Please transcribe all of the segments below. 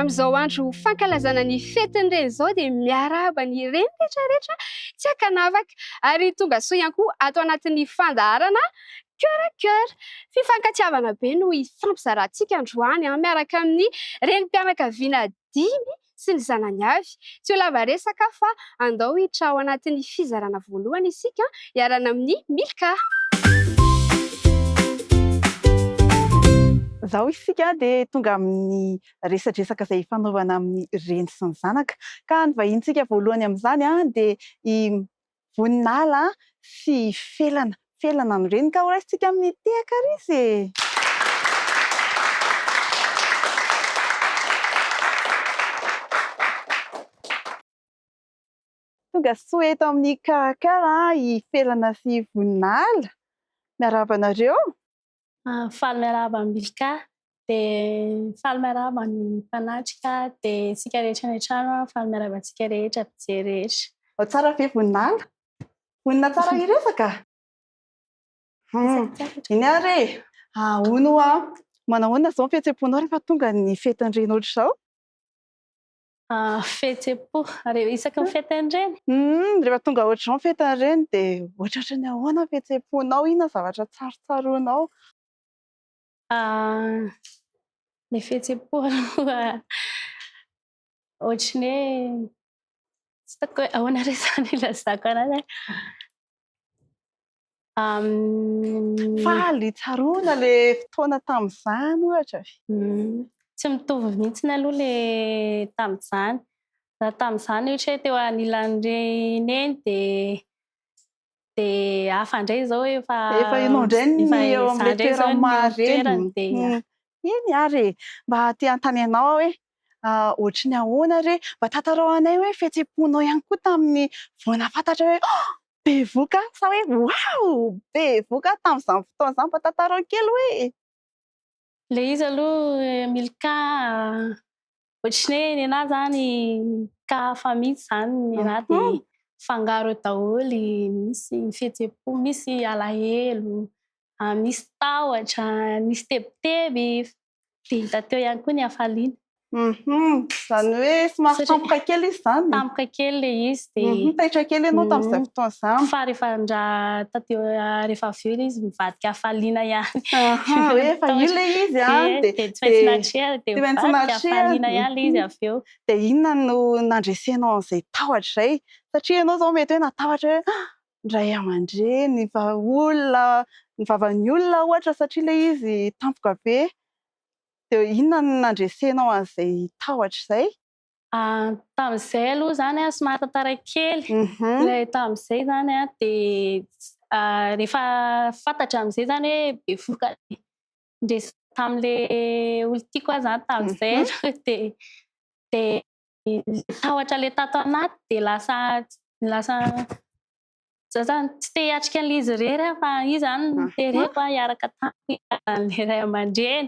Amin'izao andro fankalazana ny fetin'ny reny izao dia miarahaba ny reny rehetrarehetra tsy ankanavaka ary tonga soa ihany koa ato anatin'ny fandaharana Cœur à cœur. Fifankatiavana be no hifampizarantsika androany miaraka amin'ny renim-pianakaviana dimy sy ny zanany avy. Tsy ho lava resaka aho fa andao hiditra ao anatin'ny fizarana voalohany isika hiarana amin'i Milka. Izao isika dia tonga amin'ny resadresaka izay ifanaovana amin'ny reny sy ny zanaka. Ka ny vahinintsika voalohany amin'izany dia i Voninala sy i Felana. Felana no reny ka horaisintsika amin'ny tehaka ary izy e! Tonga soa eto amin'ny Karakara i Felana sy i Voninala. Miarahaba anareo! Faly miarahaba an'i Milka, dia faly miarahaba ny mpanatrika, dia isika rehetra any an-trano, faly miarahaba antsika rehetra, mpijery rehetra. Ao tsara ve Voninala? Vonona tsara hiresaka? Eny ary e! Hono hoa, manahoana izao ny fihetseham-ponao rehefa tonga ny fetin'ny reny ohatr'izao? Fihetseham-po, isaky ny fetin'ny reny? Rehefa tonga ohatr'izao ny fetin'ny reny dia ohatrohatry ny ahoana ny fihetseham-ponao? Inona ny zavatra tsarotsaroanao? Ny fihetseham-po aloha ohatry ny hoe tsy hitako hoe ahoana re izany ilazako an'azy e. Faly, tsaroana ilay fotoana tamin'izany ohatra ve? Tsy mitovy mihitsy aloha ilay tamin'izany. Raha tamin'izany ohatra hoe teo anilan'ny neny dia dia hafa indray izao efa Efa ianao indray ny eo amin'ilay toerana maha reny. Eny ary e! Mba te hanontany anao aho hoe ohatry ny ahoana re? Mba tantarao anay hoe fihetseham-ponao ihany koa tamin'ny vao nahafantatra hoe Bevoka sa hoe waouh! Bevoka tamin'izany fotoana izany mba tantarao kely hoe. Ilay izy aloha Milka ohatry ny hoe nenaha izany cas hafa mihitsy izany nenaha dia mifangaro eo daholo, misy fihetseham-po, misy alahelo, misy tahotra, nisy tebiteby. Dia hita teo ihany koa ny hafaliana. Hum, izany hoe somary tampoka kely izy izany? Tampoka kely ilay izy dia. Hum, taitra kely ianao tamin'izay fotoana izany. Fa rehefa ndra taty rehefa avy eo ilay izy mivadika hafaliana ihany. Aha, hoe efa io ilay izy an, dia tsy maintsy natrehina dia mivadika hafaliana ihany ilay izy avy eo. Dia inona no nandresenao an'izay tahotra izay? Satria ianao izao mety hoe natahotra hoe ah, ny ray aman-dreny, ny olona, ny vavan'ny olona ohatra satria ilay izy tampoka be. Dia inona no nandresenao an'izay tahotra izay? Tamin'izay aloha izany an, somary tantara kely, ilay tamin'izay izany an, dia rehefa fantatra amin'izay izany hoe bevohoka niresaka tamin'ilay olon-tiako aho izany tamin'izay aloha dia dia Ilay tahotra ilay tato anaty dia lasa lasa za zany tsy te hiatrika an'ilay izy irery aho fa izy zany no tereko aho hiaraka tamiko hilaza an'ilay ray aman-dreny.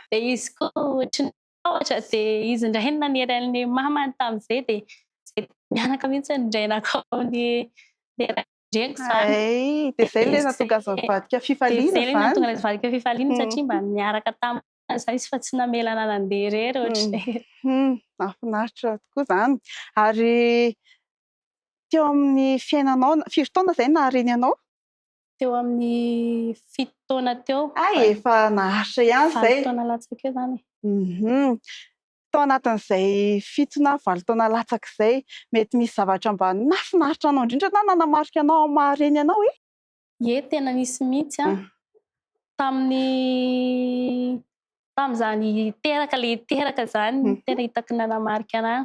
Dia izy koa ohatry ny natahotra dia izy indray no nanery an'ilay mamany tamin'izay dia izay mianaka mihitsy no indray nankao amin'ilay ray aman-dreniko izany. Hay, dia izay ilay nahatonga azy nivadika fifaliana izany. Dia izay ilay nahatonga azy nivadika fifaliana satria mba niaraka tamiko. Zay izy fa tsy namela anah nandeha irery ohatr'izay. Hum, mahafinaritra tokoa izany. Ary teo amin'ny fiainanao, firy taona izay nahareny anao? Teo amin'ny fito taona teo. Hay, efa naharitra ihany izay. Valo taona latsaka eo izany e. Hum, tao anatin'izay fito na valo taona latsaka izay, mety misy zavatra mba nahafinaritra anao indrindra na nanamarika anao amin'ny maha-reny anao e? Ie, tena nisy mihitsy an. Tamin'ny tamin'izaho niteraka ilay hiteraka izany no tena hitako nanamarika an'ahy.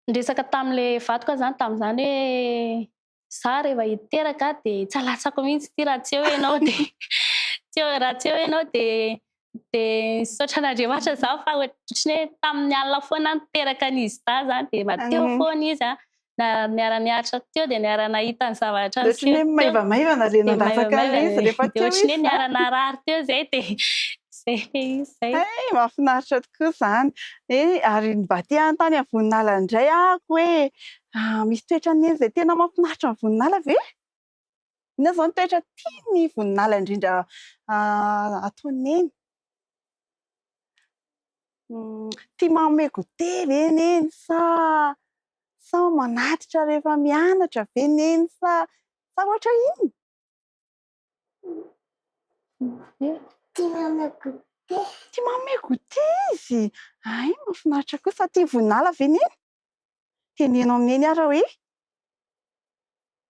Niresaka tamin'ilay vadiko aho izany tamin'izany hoe izaho rehefa hiteraka dia tsy halatsako mihitsy ity raha tsy eo ianao dia tsy eo raha tsy eo ianao dia Dia misaotra an'Andriamanitra izaho fa ohatran'ny hoe tamin'ny alina foana aho niteraka an'izy dahy izany dia mba teo foana izy an, na niara-niaritra teo dia niara-nahita ny zavatra niseho teo. Ohatran'ny hoe maivamaivana ilay nandatsaka an'ilay izy rehefa teo izy. Dia ohatran'ny hoe niara-narary teo izay dia izay ilay izy izay. Hay, mahafinaritra tokoa izany. Eny, ary mba te hanontany an'i Voninala indray aho hoe misy toetra neny izay tena mahafinaritra an'i Voninala ve? Inona izao ny toetra tian'i Voninala indrindra ataon'i Neny? Tia manome goûter ve Neny sa sa manatitra rehefa mianatra ve Neny sa sa ohatra inona? Tia manome goûter. Tia manome goûter izy? Hay, mahafinaritra kosa. Tia voninala ve Neny? Teneno amin'i Neny ary hoe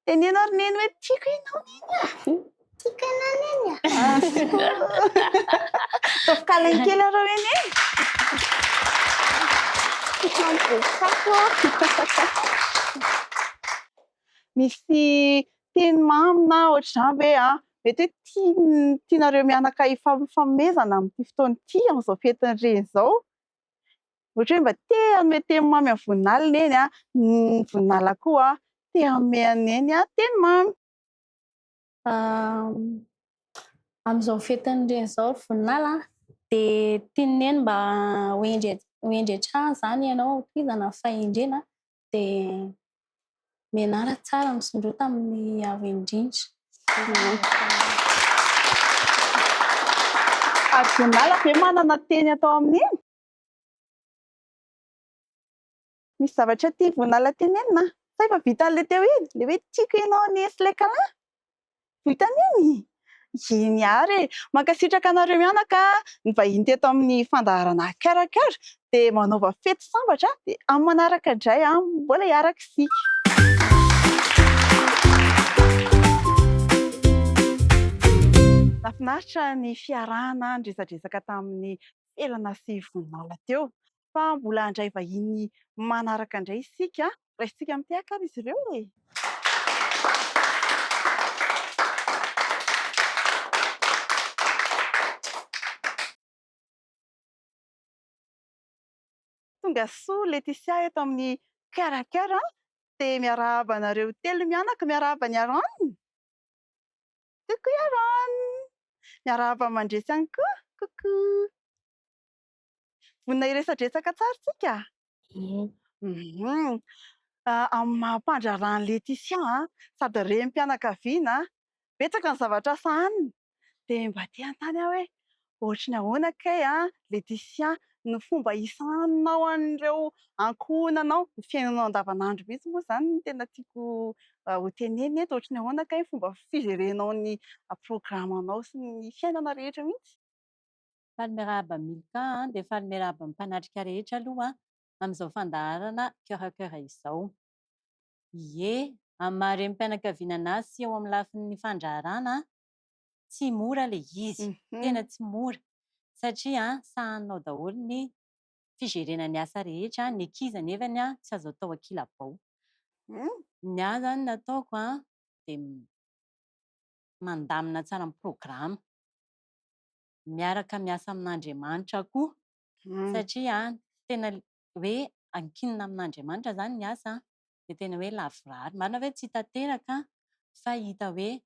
Teneno ary Neny hoe tiako ianao Neny a! Tiako ianao Neny a! Ataovy câlin kely ary hoe Neny. Misy teny mamy na ohatr'izany ve an? Mety hoe tian- tianareo mianaka hifampifamezana amin'ity fotoana ity, amin'izao fetin'ny reny izao? Ohatra hoe mba te hanome teny mamy an'i Voninala Neny an, ny Voninala koa te hanome an'i Neny teny mamy. Amin'izao fetin'ny reny izao ry Voninala an, dia tian'i Neny mba ho hendry ho hendry hatrany izany ianao, tohizana ny fahendrena, dia mianara tsara, misondrota amin'ny avo indrindra. Ary Voninala ve manana teny atao amin'i Neny? Misy zavatra tia Voninala tenenina? Sa efa vitan'ilay teo iny? Ilay hoe tiako ianao anie sy ilay câlin? Vitany iny? Iny ary e! Mankasitraka anareo mianaka nivahiny teto amin'ny fandaharana Cœur à Cœur dia manaova fety sambatra dia amin'ny manaraka indray mbola hiaraka isika. Nahafinaritra ny fiarahana niresadresaka tamin'ny Felana sy Voninala teo fa mbola handray vahiny manaraka indray isika. Raisintsika amin'ny tehaka ary izy ireo e! Tonga soa Laetitia eto amin'ny Cœur à Cœur dia miarahaba anareo telo mianaka, miarahaba an'i Aaron. Coucou Aaron! Miarahaba mandresy ihany koa. Coucou! Vonona hiresadresaka tsara isika? Ie. Mhm. Amin'ny maha mpandraharaha an'i Laetitia sady renim-pianakaviana, betsaka ny zavatra sahaniny. Dia mba te hanontany aho hoe ohatry ny ahoana kay Laetitia ny fomba hisahaninao an'ireo ankohonanao, ny fiainanao andavanandro mihitsy moa izany no tena tiako ho tenenina eto, ohatry ny ahoana kay ny fomba fijerenao ny programanao sy ny fiainana rehetra mihitsy? Faly miarahaba Milka an, dia faly miarahaba ny mpanatrika rehetra aloha amin'izao fandaharana Cœur à Cœur izao. Ie, amin'ny maha renim-pianakaviana anazy sy eo amin'ny lafiny fandraharahana, tsy mora ilay izy, tena tsy mora satria sahaninao daholo ny figerena ny asa rehetra, ny ankizy anefany tsy azo atao ankilabao. Ny ahy izany ny ataoko dia mandamina tsara ny programa, miaraka miasa amin'Andriamanitra koa satria tena hoe ankinina amin'Andriamanitra izany ny asa dia tena hoe lavorary. Marina ve tsy tanteraka fa hita hoe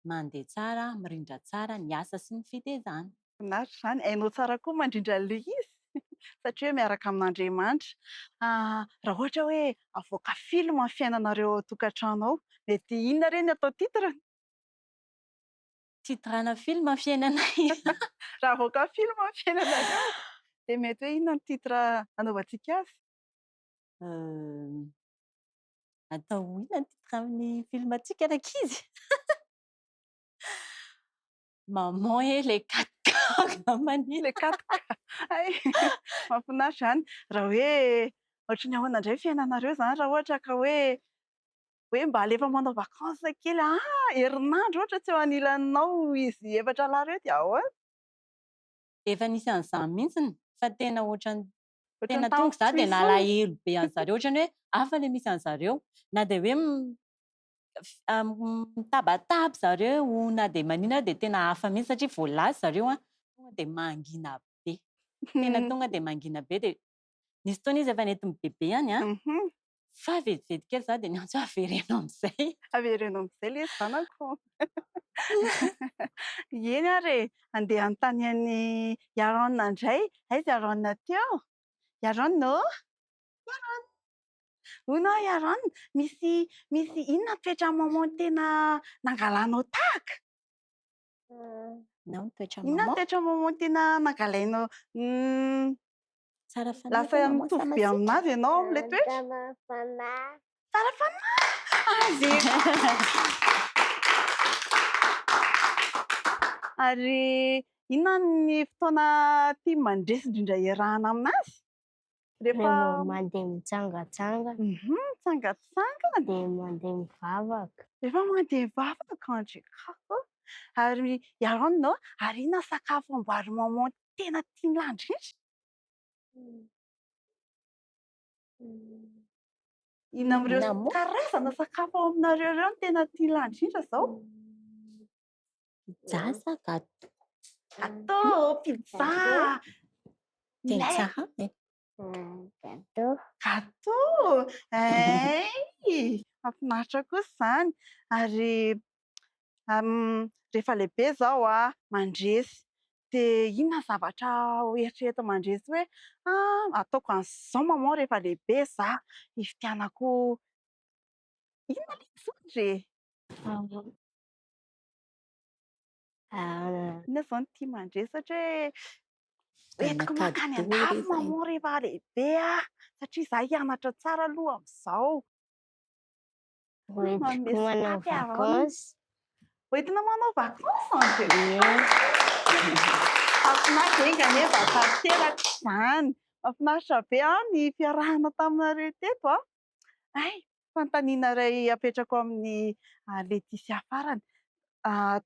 mandeha tsara, mirindra tsara ny asa sy ny fitezana. Mahafinaritra izany, hainao tsara koa mandrindra an'ilay izy satria hoe miaraka amin'Andriamanitra. Raha ohatra hoe avoaka film ny fiainanareo ao an-tokantrano ao, mety inona re ny atao titre-ny? Titre-na film ny fiainanay. Raha avoaka film ny fiainanareo, dia mety hoe inona ny titre anaovantsika azy? Atao inona ny titre amin'ny film-ntsika rankizy? Maman et les quatre K angambany. Les quatre K. Hay, mahafinaritra izany. Raha hoe ohatry ny ahoana indray ny fiainanareo izany raha ohatra ka hoe hoe mba alefa manao vacances kely, ah, herinandro ohatra tsy eo anilanao izy efatra lahy ireo dia ahoana? Efa nisy an'izany mihitsy fa tena ohatran'ny Tena tonga za dia nalahelo be an'zareo ohatran'ny hoe hafa ilay misy an'zareo na dia hoe mitabataba zareo na dia maninona dia tena hafa mihitsy satria vao lasa zareo an, tonga dia mangina be, tena tonga dia mangina be dia nisy fotoana izy efa nentin'i bebe any an, fa vetivety kely za dia niantso hoe avereno amin'izay. Avereno amin'izay lesy zanako. Eny ary e, andeha hanontany an'i Yaron indray. Aiza Yaron teo? Yaron ô! Yaron! Hono aho Yaron, misy misy inona ny toetran'i maman tena nangalanao tahaka? Inona ny toetran'i Inona ny maman? toetran'i maman tena nangalainao Tsara fanahy Lasa ve maman sa mitovy be masiaka? aminazy ianao amin'ilay toetra? Tsara fanahy. Tsara fanahy! Azy! Ary inona ny fotoana tia mandresy indrindra iarahana aminazy? Rehefa Rehefa mandeha mitsangatsangana. Mitsangatsangana. Dia mandeha mivavaka. Rehefa mandeha mivavaka, Andry Kako. Ary ianao no, ary inona sakafo amboarin'i maman tena tian'lah indrindra? Inona amin'ireo karazana sakafo ao aminareo ireo no tena tian'lah indrindra izao? Pizza sa gâteau? Gâteau, pizza. Tena tsara e. Gâteau. Gâteau. Hay! Mahafinaritra kosa izany. Ary rehefa lehibe izao aho, mandresy, dia inona ny zavatra ho eritreretin'i Mandresy hoe ah, ataoko an'izao maman rehefa lehibe za, hividianako inona ilay izy izany re? Inona izao no tia Mandresy satria hoe entiko mankany an-dafy maman rehefa lehibe aho satria za hianatra tsara aloha amin'izao. Hoentiko manao vacances. Hoentina manao vacances André? Mahafinaritra, enga anie mba tanteraka izany. Mahafinaritra be ny fiarahana taminareo teto an. Hay, fanontaniana iray apetrako amin'i Laetitia farany.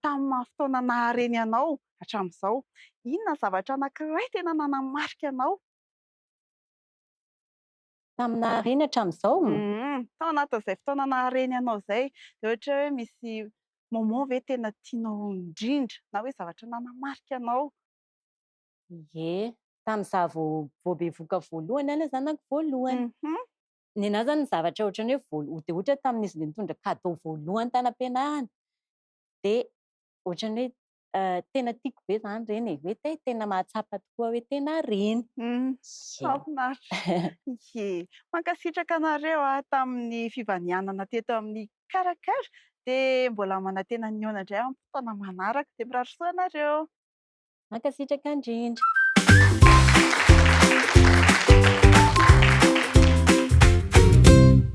Tamin'ny maha fotoana nahareny anao hatramin'izao, inona ny zavatra anankiray tena nanamarika anao? Tamin'ny nahareny hatramin'izao? Tao anatin'izay fotoana nahareny anao izay, dia ohatra hoe misy moment ve tena tianao indrindra na hoe zavatra nanamarika anao? Ie, tamin'izaho vao vao bevohoka voalohany ilay zanako voalohany. Ny an'ahy izany ny zavatra ohatran'ny hoe voalo- dia ohatra tamin'izy ilay nitondra cadeau voalohany tany am-pianarana, dia ohatran'ny hoe tena tiako be izany ireny e, hoe te- tena mahatsapa tokoa hoe tena reny. Mahafinaritra. Ie. Mankasitraka anareo aho tamin'ny fivanianana teto amin'ny Karakara. Dia mbola manantena ny hihaona indray amin'ny fotoana manaraka. Dia mirary soa anareo. Mankasitraka indrindra.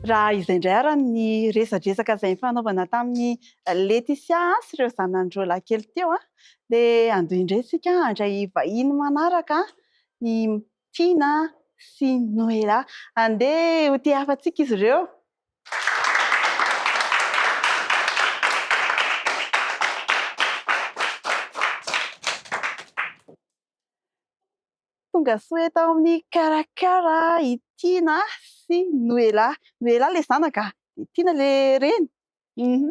Raha izay indray ary ny resadresaka izay nifanaovana tamin'i Laetitia sy ireo zanany roa lahy kely teo dia andeha indray isika handray vahiny manaraka i Tiana sy Noella. Andeha ho tehafantsika izy ireo. Tonga soa eto amin'ny Karakara i Tiana sy Noella. Noella ilay zanaka, dia Tiana ilay reny.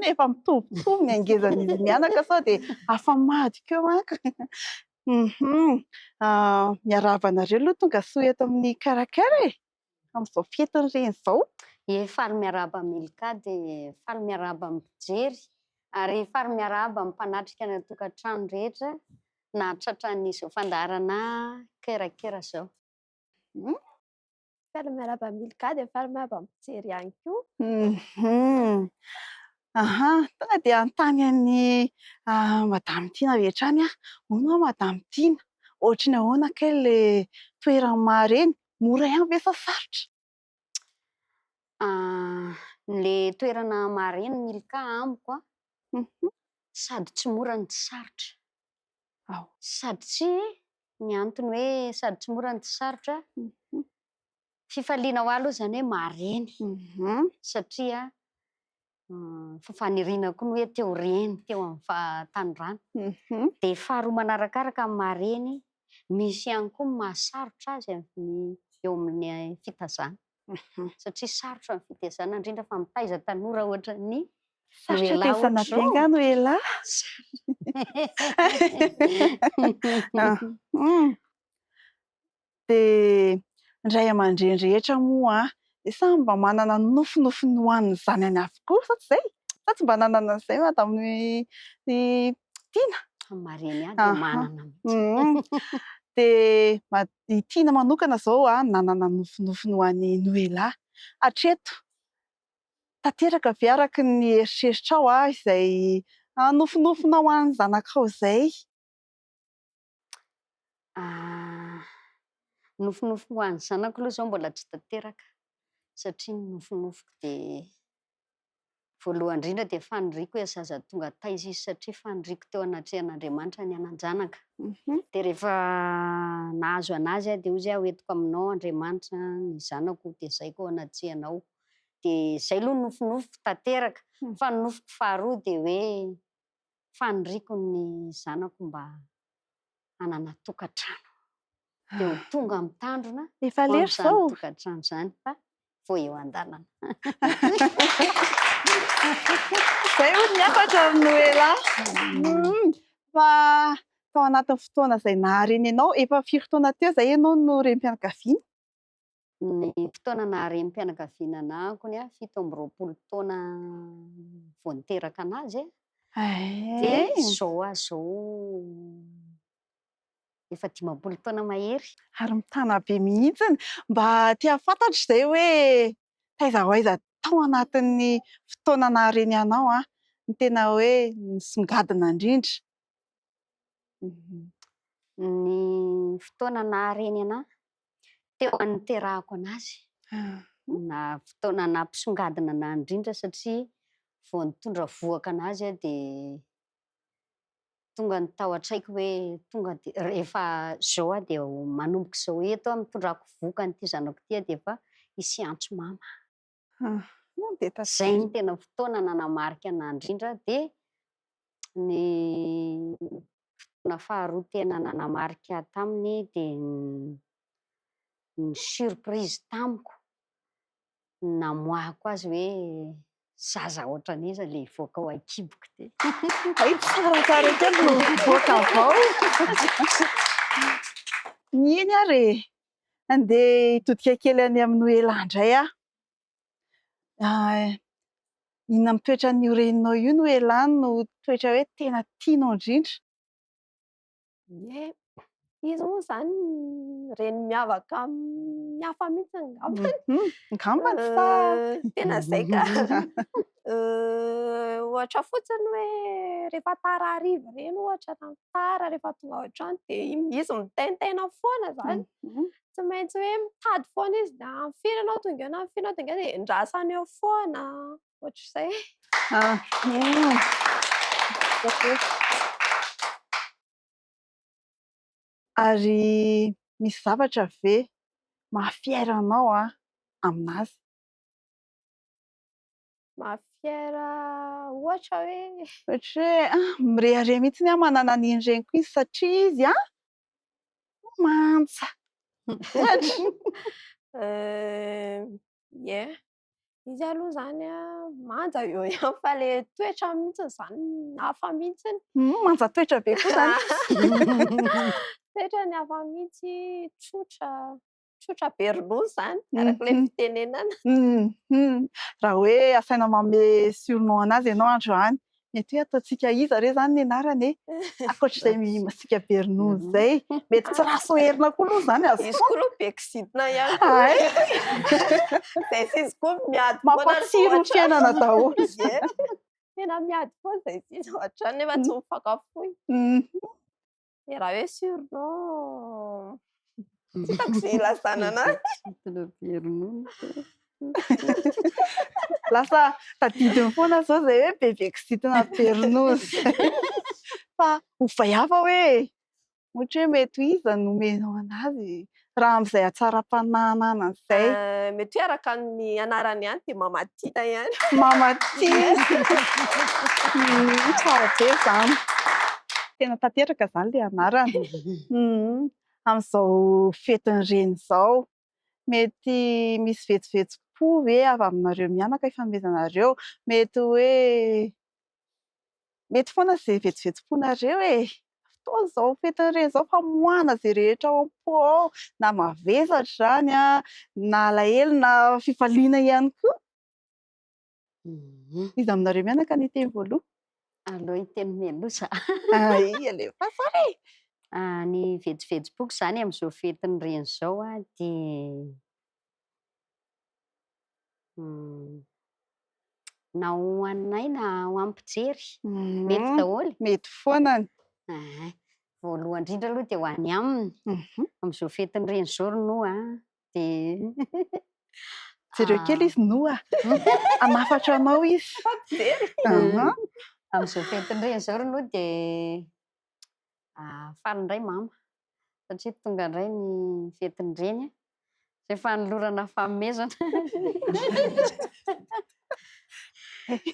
Efa mitovitovy ny hangezan'izy mianaka sao dia afa-madika eo manko. Miarahaba anareo aloha tonga soa eto amin'ny Karakara e! Amin'izao fetin'ny reny izao. Ie, faly miarahaba Milka dia faly miarahaba amin'ny mpijery ary faly miarahaba amin'ny mpanatrika any an-tokantrano rehetra nahatratra an'izao fandaharana Cœur à cœur izao. Faly miarahaba Milka dia faly miarahaba amin'ny mpijery ihany koa. Aha, tonga dia hanontany an'i Madame Tiana avy hatrany aho. Hono hoa Madame Tiana, ohatry ny ahoana kay ilay toeran'ny maha reny? Mora ihany ve sa sarotra? Ilay toerana maha reny Milka amiko an, sady tsy mora no tsy sarotra. Sady tsy, ny antony hoe sady tsy mora no tsy sarotra, fifaliana ho ahy aloha izany hoe maha reny satria fa faniriana koa ny hoe te ho reny teo amin'ny fahatanorana. Dia faharoa manarakaraka amin'ny maha reny, misy ihany koa ny maha sarotra azy amin'ny eo amin'ny fitazana. Satria sarotra ny fitezana, indrindra fa mitaiza tanora ohatran'ny Sarotra Noelah tezana be ohatr'izao. angaha Noelah? Dia ny ray aman-dreny rehetra moa dia samy mba manana ny nofinofiny ho an'ny zanany avokoa, sa tsy izay? Sa tsy mba nanana an'izay Madame Tiana? Amin'ny maha reny ahy dia manana mihitsy. Dia i Tiana manokana izao nanana nofinofiny ho an'i Noelah. Hatreto, tanteraka ve araka ny eritreritrao izay nofinofinao ho an'ny zanakao izay? Nofinofiko ho an'ny zanako aloha izao mbola tsy tanteraka satria ny nofinofiko dia voalohany indrindra dia faniriako hoe zaza tonga taiza izy satria faniriako teo anatrehan'Andriamanitra ny hanan-janaka. Dia rehefa nahazo an'azy aho dia hoy izy hoe hoentiko aminao Andriamanitra ny zanako dia zaiko eo anatrehanao. Dia izay aloha ny nofinofiko tanteraka. Fa ny nofiko faharoa dia hoe faniriako ny zanako mba hanana tokantrano. Dia ho tonga mitandrina Efa ho lery amin'izany izao. tokantrano izany fa vao eo an-dalana. Izay hono ny hafatra ry Noella. Fa tao anatin'ny fotoana izay nahareny anao, efa firy taona teo izay ianao no renim-pianakaviana? Ny fotoana naha-renim-pianakaviana anahako ny ahy, 27 taona vao niteraka anazy dia izao aho izao efa 50 taona mahery. Ary mitana be mihitsiny. Mba te hahafantatra izay hoe taiza ho aiza tao anatin'ny fotoana nahareny anao ny tena hoe nisongadina indrindra. Ny fotoana nahareny anahy, teo niterahako anazy, na fotoana nampisongadina anahy indrindra satria vao nitondra vohoka anazy aho dia tonga ny tao an-tsaiko hoe tonga dia rehefa izao aho dia manomboka izao eto aho mitondrako vohoka an'ity zanako ity aho dia efa hisy hiantso mama. Izay no tena fotoana nanamarika anahy indrindra dia ny fotoana faharoa tena nanamarika ahy taminy dia ny surprise tamiko namoahako azy hoe zaza ohatran'iza ilay hivoaka ao an-kiboko ity. Hay tsaratsara kely no hivoaka avy ao. Iny ary e! Andeha hitodika kely any amin'i Noella indray aho. Inona amin'ny toetran'io reninao io Noella no toetra hoe tena tianao indrindra? Ie, izy moa izany reny miavaka amin'ny hafa mihitsy angambany. Angambany fa. Tena izay ka. Ohatra fotsiny hoe rehefa tara hariva ireny ohatra na tara rehefa tonga ao an-trano dia izy mitaintaina foana izany. Tsy maintsy hoe mitady foana izy na amin'ny firy ianao tonga eo na amin'ny firy ianao tonga eo dia endrasany eo foana. Ohatr'izay. Ary misy zavatra ve maha fier anao aminazy? Maha fier ohatra hoe? Ohatra hoe mirehareha mihitsy aho manana an'iny reniko iny satria izy an manja. Ohatra. Ie, izy aloha izany an, manja eo ihany fa ilay toetrany mihitsy izany hafa mihitsy. Manja toetra be koa izany izy. Toetrany hafa mihitsy, tsotra, tsotra be ronono izany, araka ilay fitenenana. Raha hoe asaina manome surnom an'azy ianao androany, mety hoe ataontsika iza re izany ny anarany e? Ankoatr'izay masiaka be ronono izay. Mety tsy Rasoherina koa aloha izany azoko. Izy koa aloha be kizitina ihany koa. Hay! Izay sy izy koa miady foana Mampatsiro ny fiainana daholo. Ie. Tena miady foana izay sy izy ao an-trano nefa tsy mifankafoy. Dia raha hoe surnom, tsy hitako izay ilazana anazy. Lasa tadidiny foana izao izay hoe bebe kizitina be ronono izay. Fa ovay hafa hoe ohatra hoe mety ho iza no omenao anazy raha amin'izay hatsaram-panahy ananany izay. Mety hoe araka ny anarany ihany dia Mama Tiana ihany. Mama Tiana. Tsara be izany. Tena tanteraka izany ilay anarana. Amin'izao fetin'ny reny izao, mety misy vetsovetsom-po ve avy aminareo mianaka ifanomezanareo? Mety hoe mety foana izay vetsovetsom-ponareo e! Fotoana izao fetin'ny reny izao famoahana izay rehetra ao am-po ao, na mavesatra izany an, na alahelo na fifaliana ihany koa. Iza aminareo mianaka no hiteny voalohany? Aleo hiteny mialoha za. Ay, alefaso ary e! Ny vetsovetsom-poko izany amin'izao fetin'ny reny izao dia na ho anay na ho an'ny mpijery, mety daholo. Mety foana. Voalohany indrindra aloha dia ho an'i aminy. Amin'izao fetin'ny reny izao ry Noa a, dia Jereo kely izy Noa. Hanafatra anao izy. Amin'izao fetin'ny reny izao ry Noa dia faly indray mama satria tonga indray ny fetin'ny reny izay fanolorana fanomezana.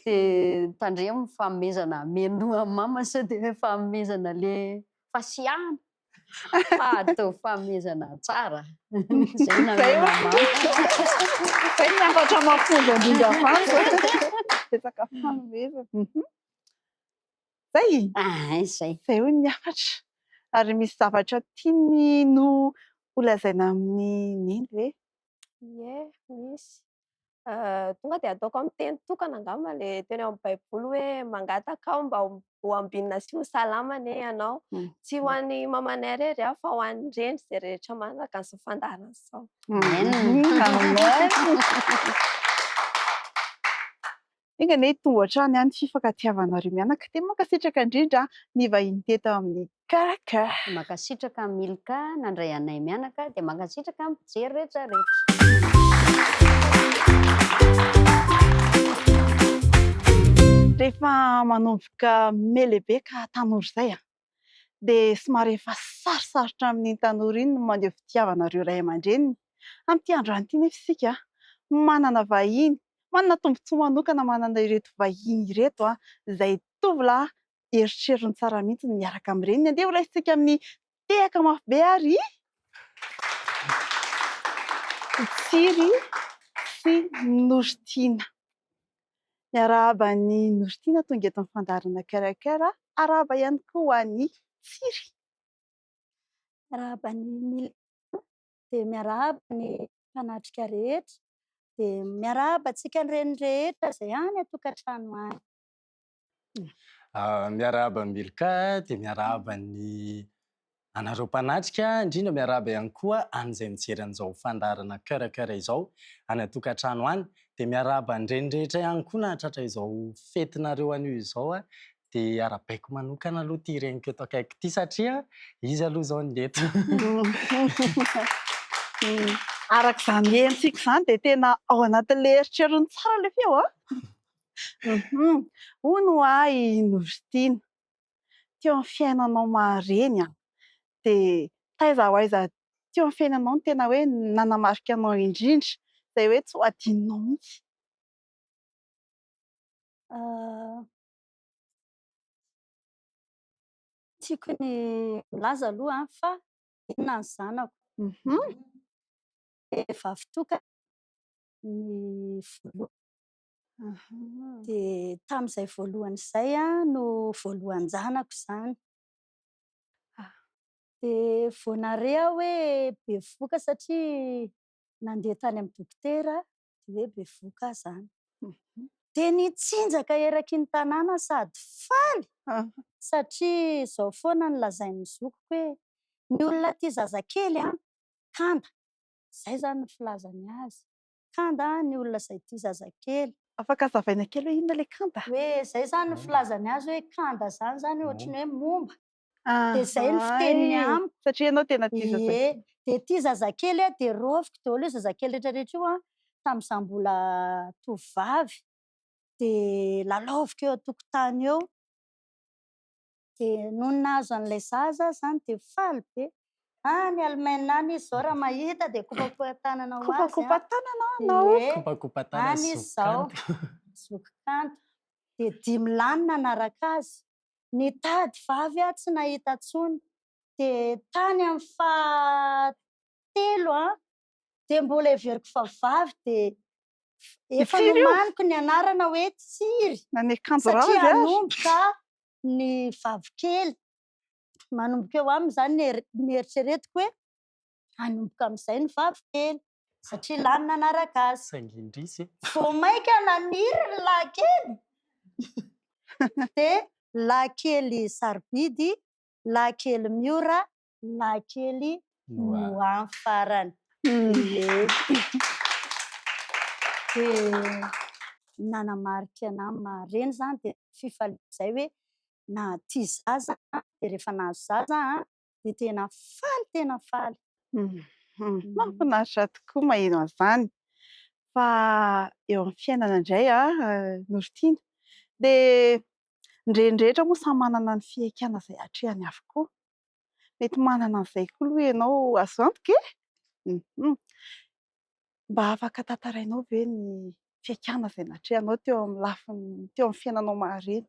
Dia tandremo ny fanomezana amenao an'i mama sao dia hoe fanomezana le fasiahana fa atao fanomezana tsara. Izay no namena mama. Izay ny hafatra mafonja indrindra avy any. Resaka fanomezana. Zay? Ah, zay. Zay hoy ny hafatra. Ary misy zavatra tiany no holazaina amin'i Neny ve? Ie, misy. Tonga dia ataoko amin'ny teny tokana angamba ilay teny ao amin'ny Baiboly hoe mangataka aho mba ho ambinina sy ho salama anie ianao. Tsy ho an'ny mamanay irery aho fa ho an'ny reny izay rehetra manaraka an'izao fandaharana izao. Amen. Enga anie hitombo hatrany ny fifankatiavanareo mianaka. Dia mankasitraka indrindra ny vahiny teto amin'ny Cœur à Cœur. Mankasitraka Milka nandray anay mianaka dia mankasitraka ny mpijery rehetra rehetra. Rehefa manomboka melehibe ka tanora izay dia somary efa sarosarotra amin'iny tanora iny ny maneho fitiavana ireo ray aman-dreniny. Amin'ity androany ity nefa isika manana vahiny, manana tombontsoa manokana manana ireto vahiny ireto izay tovolahy eritreriny tsara mihitsy ny miaraka amin'ny reniny. Andeha horaisintsika amin'ny tehaka mafy be ary i Tsiry sy Norotiana. Miarahaba an'i Norotiana tonga eto amin'ny fandaharana Cœur à Cœur. Arahaba ihany koa ho an'i Tsiry. Miarahaba an'i Milka dia miarahaba ny mpanatrika rehetra dia miarahaba antsika reny rehetra izay any an-tokantrano any. Miarahaba an'i Milka dia miarahaba ny anareo mpanatrika, indrindra miarahaba ihany koa an'izay mijery an'izao fandaharana Cœur à Cœur izao any an-tokantrano any. Dia miarahaba ny reny rehetra ihany koa nahatratra izao fetinareo anio izao. Dia arahabaiko manokana aloha ity reniko eto akaiky ity satria izy aloha izao no eto. Araka izany henontsika izany dia tena ao anatin'ilay eritreriny tsara ilay feo an! Hono ho ahy Norotiana, teo amin'ny fiainanao maha reny an, dia taiza ho aiza teo amin'ny fiainanao no tena hoe nanamarika anao indrindra, izay hoe tsy ho adinonao mihitsy? Tiako ny milaza aloha fa enina ny zanako. Dia vavy tokana ny voalohany. Dia tamin'izay voalohany izay no voalohan-janako izany. Dia vao nahare aho hoe bevohoka satria nandeha tany amin'ny dokotera dia hoe bevohoka aho izany. Dia nitsinjaka eraky ny tanàna sady faly satria izao foana no lazain'ny zokiko hoe ny olona tia zazakely an, kanda. Izay izany no filazany azy. Kanda ny olona izay tia zazakely. Afaka azavaina kely hoe inona ilay kanda? Hoe izay izany no filazany azy hoe kanda izany izany ohatry ny hoe momba. Dia izay no fiteniny amiko. Satria ianao tena tia zazakely. Ie. Dia tia zazakely aho dia raofiko daholo io zazakely rehetra rehetra io an, tamin'izaho mbola tovovavy. Dia lalaoviko eo an-tokotany eo. Dia nony nahazo an'ilay zaza aho izany dia faly be. Any Allemagne any izy izao raha mahita dia kopakopa-tanana ho azy an. Kopakopa-tanana anao. Ie. Kopakopa-tanana Any izy izao. Zoky kanto. Dia dimy lahy no nanaraka azy. Nitady vavy aho tsy nahita intsony. Dia tany amin'ny faha telo an, dia mbola heveriko fa vavy dia efa nomaniko ny anarana hoe Tsiry. Satria hanomboka ny vavikely. Manomboka eo aminy izany ny eritreretiko hoe hanomboka amin'izay ny vavikely satria lahy no nanaraka azy. Saingy indrisy e! Vao mainka naniry ny lahy kely dia lahy kely sarobidy, lahy kely miora, lahy kely Noa farany. Ie. Dia nanamarika anà maha reny izany dia fifaliana izay hoe Nahatia zaza aho, dia rehefa nahazo zaza aho dia tena faly tena faly. Mahafinaritra tokoa maheno an'izany. Fa eo amin'ny fiainana indray Norotiana, dia ny reny rehetra moa samy manana ny fihaikana izay atrehany avokoa. Mety manana an'izay koa aloha ianao azo antoka e! Mba afaka tantarainao ve ny fihaikana izay natrehanao teo amin'ny lafiny, teo amin'ny fiainanao maha reny?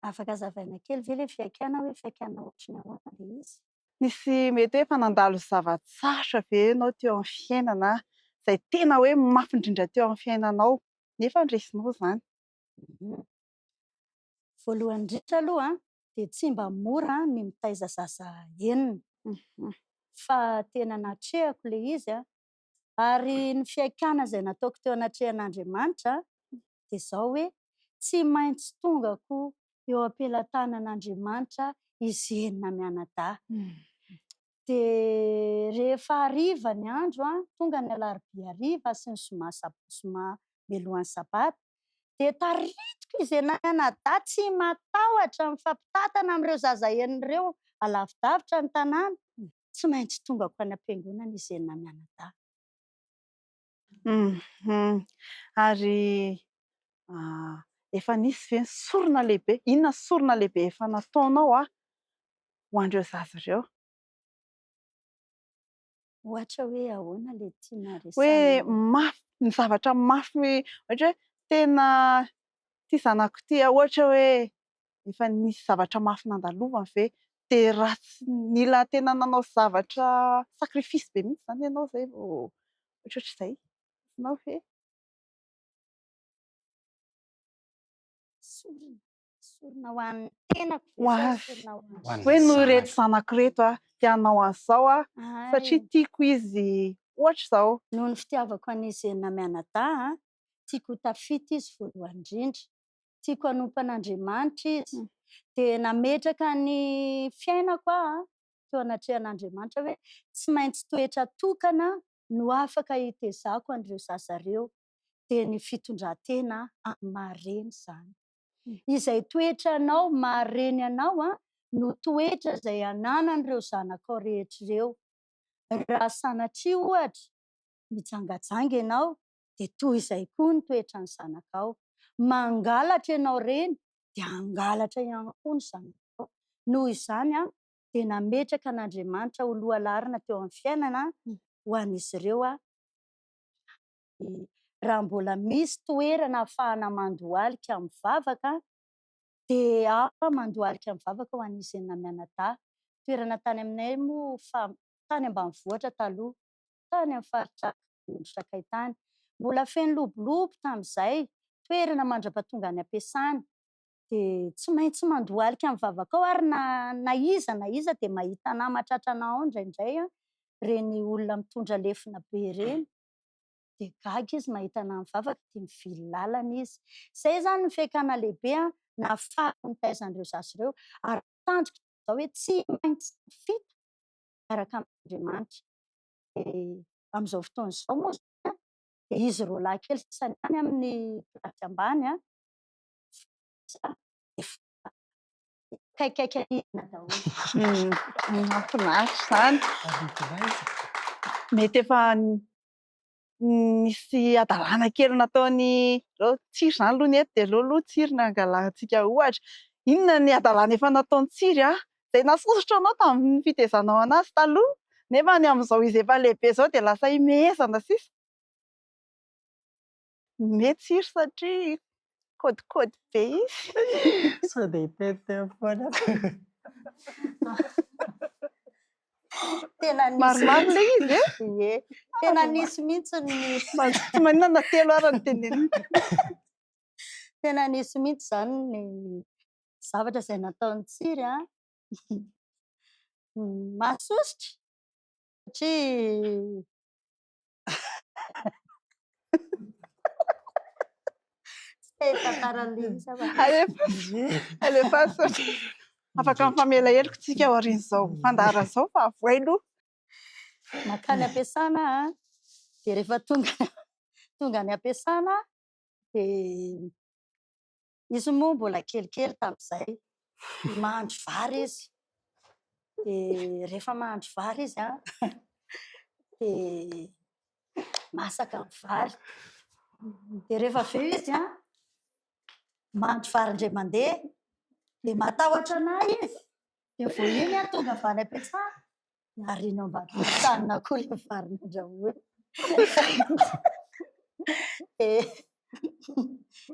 Afaka azavaina kely ve ilay fihaikana hoe fihaikana ohatry ny ahoana ilay izy? Nisy mety hoe efa nandalo zava-tsarotra ve ianao teo amin'ny fiainana izay tena hoe mafy indrindra teo amin'ny fiainanao nefa noresinao izany? Voalohany indrindra aloha dia tsy mba mora ny mitaiza zaza enina fa tena natrehako ilay izy ary ny fihaikana izay nataoko teo anatrehan'Andriamanitra dia izao hoe tsy maintsy tongako eo am-pelatanan'Andriamanitra izy enina mianadahy. Dia rehefa hariva ny andro, tonga ny alarobia hariva sy ny zoma zoma mialohan'ny sabata, dia taritiko izy enina mianadahy tsy matahotra mifampitantana amin'ireo zaza enina ireo alavidavitra ny tanàna, tsy maintsy tongako any am-piangonana izy enina mianadahy. Ary efa nisy ve ny sorona lehibe? Inona ny sorona lehibe efa nataonao ho an'ireo zaza ireo? Ohatra hoe ahoana ilay tiana Hoe resahina? mafy, ny zavatra mafy, ohatra hoe tena ity zanako ity, ohatra hoe efa nisy zavatra mafy nandalovany ve? Dia raha tsy nila tena nanao zavatra sacrifice be mihitsy izany ianao izay vao ohatrohatr'izay. Azonao ve? Sorona, sorona ho an'ny tenako ve Ho sa azy. sorona ho an'ny Hoe noho ireto zanako ireto aho dia hanao an'izao aho satria tiako izy ohatr'izao. Noho ny fitiavako an'izy enina mianadahy, tiako ho tafita izy voalohany indrindra. Tiako hanompo an'Andriamanitra izy. Dia nametraka ny fiainako aho teo anatrehan'Andriamanitra hoe tsy maintsy toetra tokana no afaka hitezako an'ireo zaza ireo, dia ny fitondran-tena amin'ny maha reny izany. Izay toetranao maha reny anao no toetra izay ananan'ireo zanakao rehetra ireo. Raha sanatria ohatra mijangajanga ianao dia toy izay koa ny toetran'ny zanakao. Mangalatra ianao reny dia hangalatra ihany koa ny zanakao. Noho izany dia nametraka an'Andriamanitra ho lohalaharana teo amin'ny fiainana ho an'izy ireo aho. Raha mbola misy toerana ahafahana mandohalika mivavaka dia aho mandohalika mivavaka ho an'izy enina mianadahy. Toerana tany aminay moa fa tany ambanivohitra taloha, tany amin'ny faritra Sakay tany. Mbola feno lobolobo tamin'izay, toerana mandra-pahatonga any am-piasana. Dia tsy maintsy mandohalika mivavaka ao ary na na iza na iza dia mahita anà mahatratra anà ao indraindray ireny olona mitondra lefona be ireny. Dia gaga izy mahita anà mivavaka dia mivily lalana izy. Izay izany ny fihaikana lehibe nahafahako nitaiza an'ireo zaza ireo ary tanjoko izao hoe tsy maintsy tafita miaraka amin'Andriamanitra. Dia amin'izao fotoana izao moa izany dia izy roalahy kely sisa any amin'ny kilasy ambany fa efa akaikaiky an'idina daholo. Mahafinaritra izany. Mety efa nisy hadalana kely nataony ireo Tsiry izany aloha ny eto dia aleo aloha Tsiry no angalantsika ohatra. Inona ny hadalana efa nataon'i Tsiry izay nahasosotra anao tamin'ny fitaizanao anazy taloha nefa ny amin'izao izy efa lehibe izao dia lasa imehezana sisa? Mety Tsiry satria kôdikôdy be izy. Sao dia hiteniteny foana. Tena nisy Maromaro ilay izy e? Ie. Tena nisy mihitsy ny Tsy maninona na telo ara no tenenina. Tena nisy mihitsy izany ny zavatra izay nataon'i Tsiry an. Mahasosotra satria Tsy te hitantara an'ilay izy aho fa. Alefaso, alefaso. Afaka mifamela heloka isika aorian'izao fandaharana izao fa avoay aloha. Mankany am-piasana aho an, dia rehefa tonga tonga any am-piasana aho dia izy moa mbola kelikely tamin'izay. Mahandro vary izy. Dia rehefa mahandro vary izy an, dia masaka ny vary. Dia rehefa avy eo izy an, mahandro vary indray mandeha, dia matahotra an'ahy izy. Dia vao iny aho tonga avy any am-piasana, dia ariana ao ambany vilany koa ilay vary nandrahoina. Dia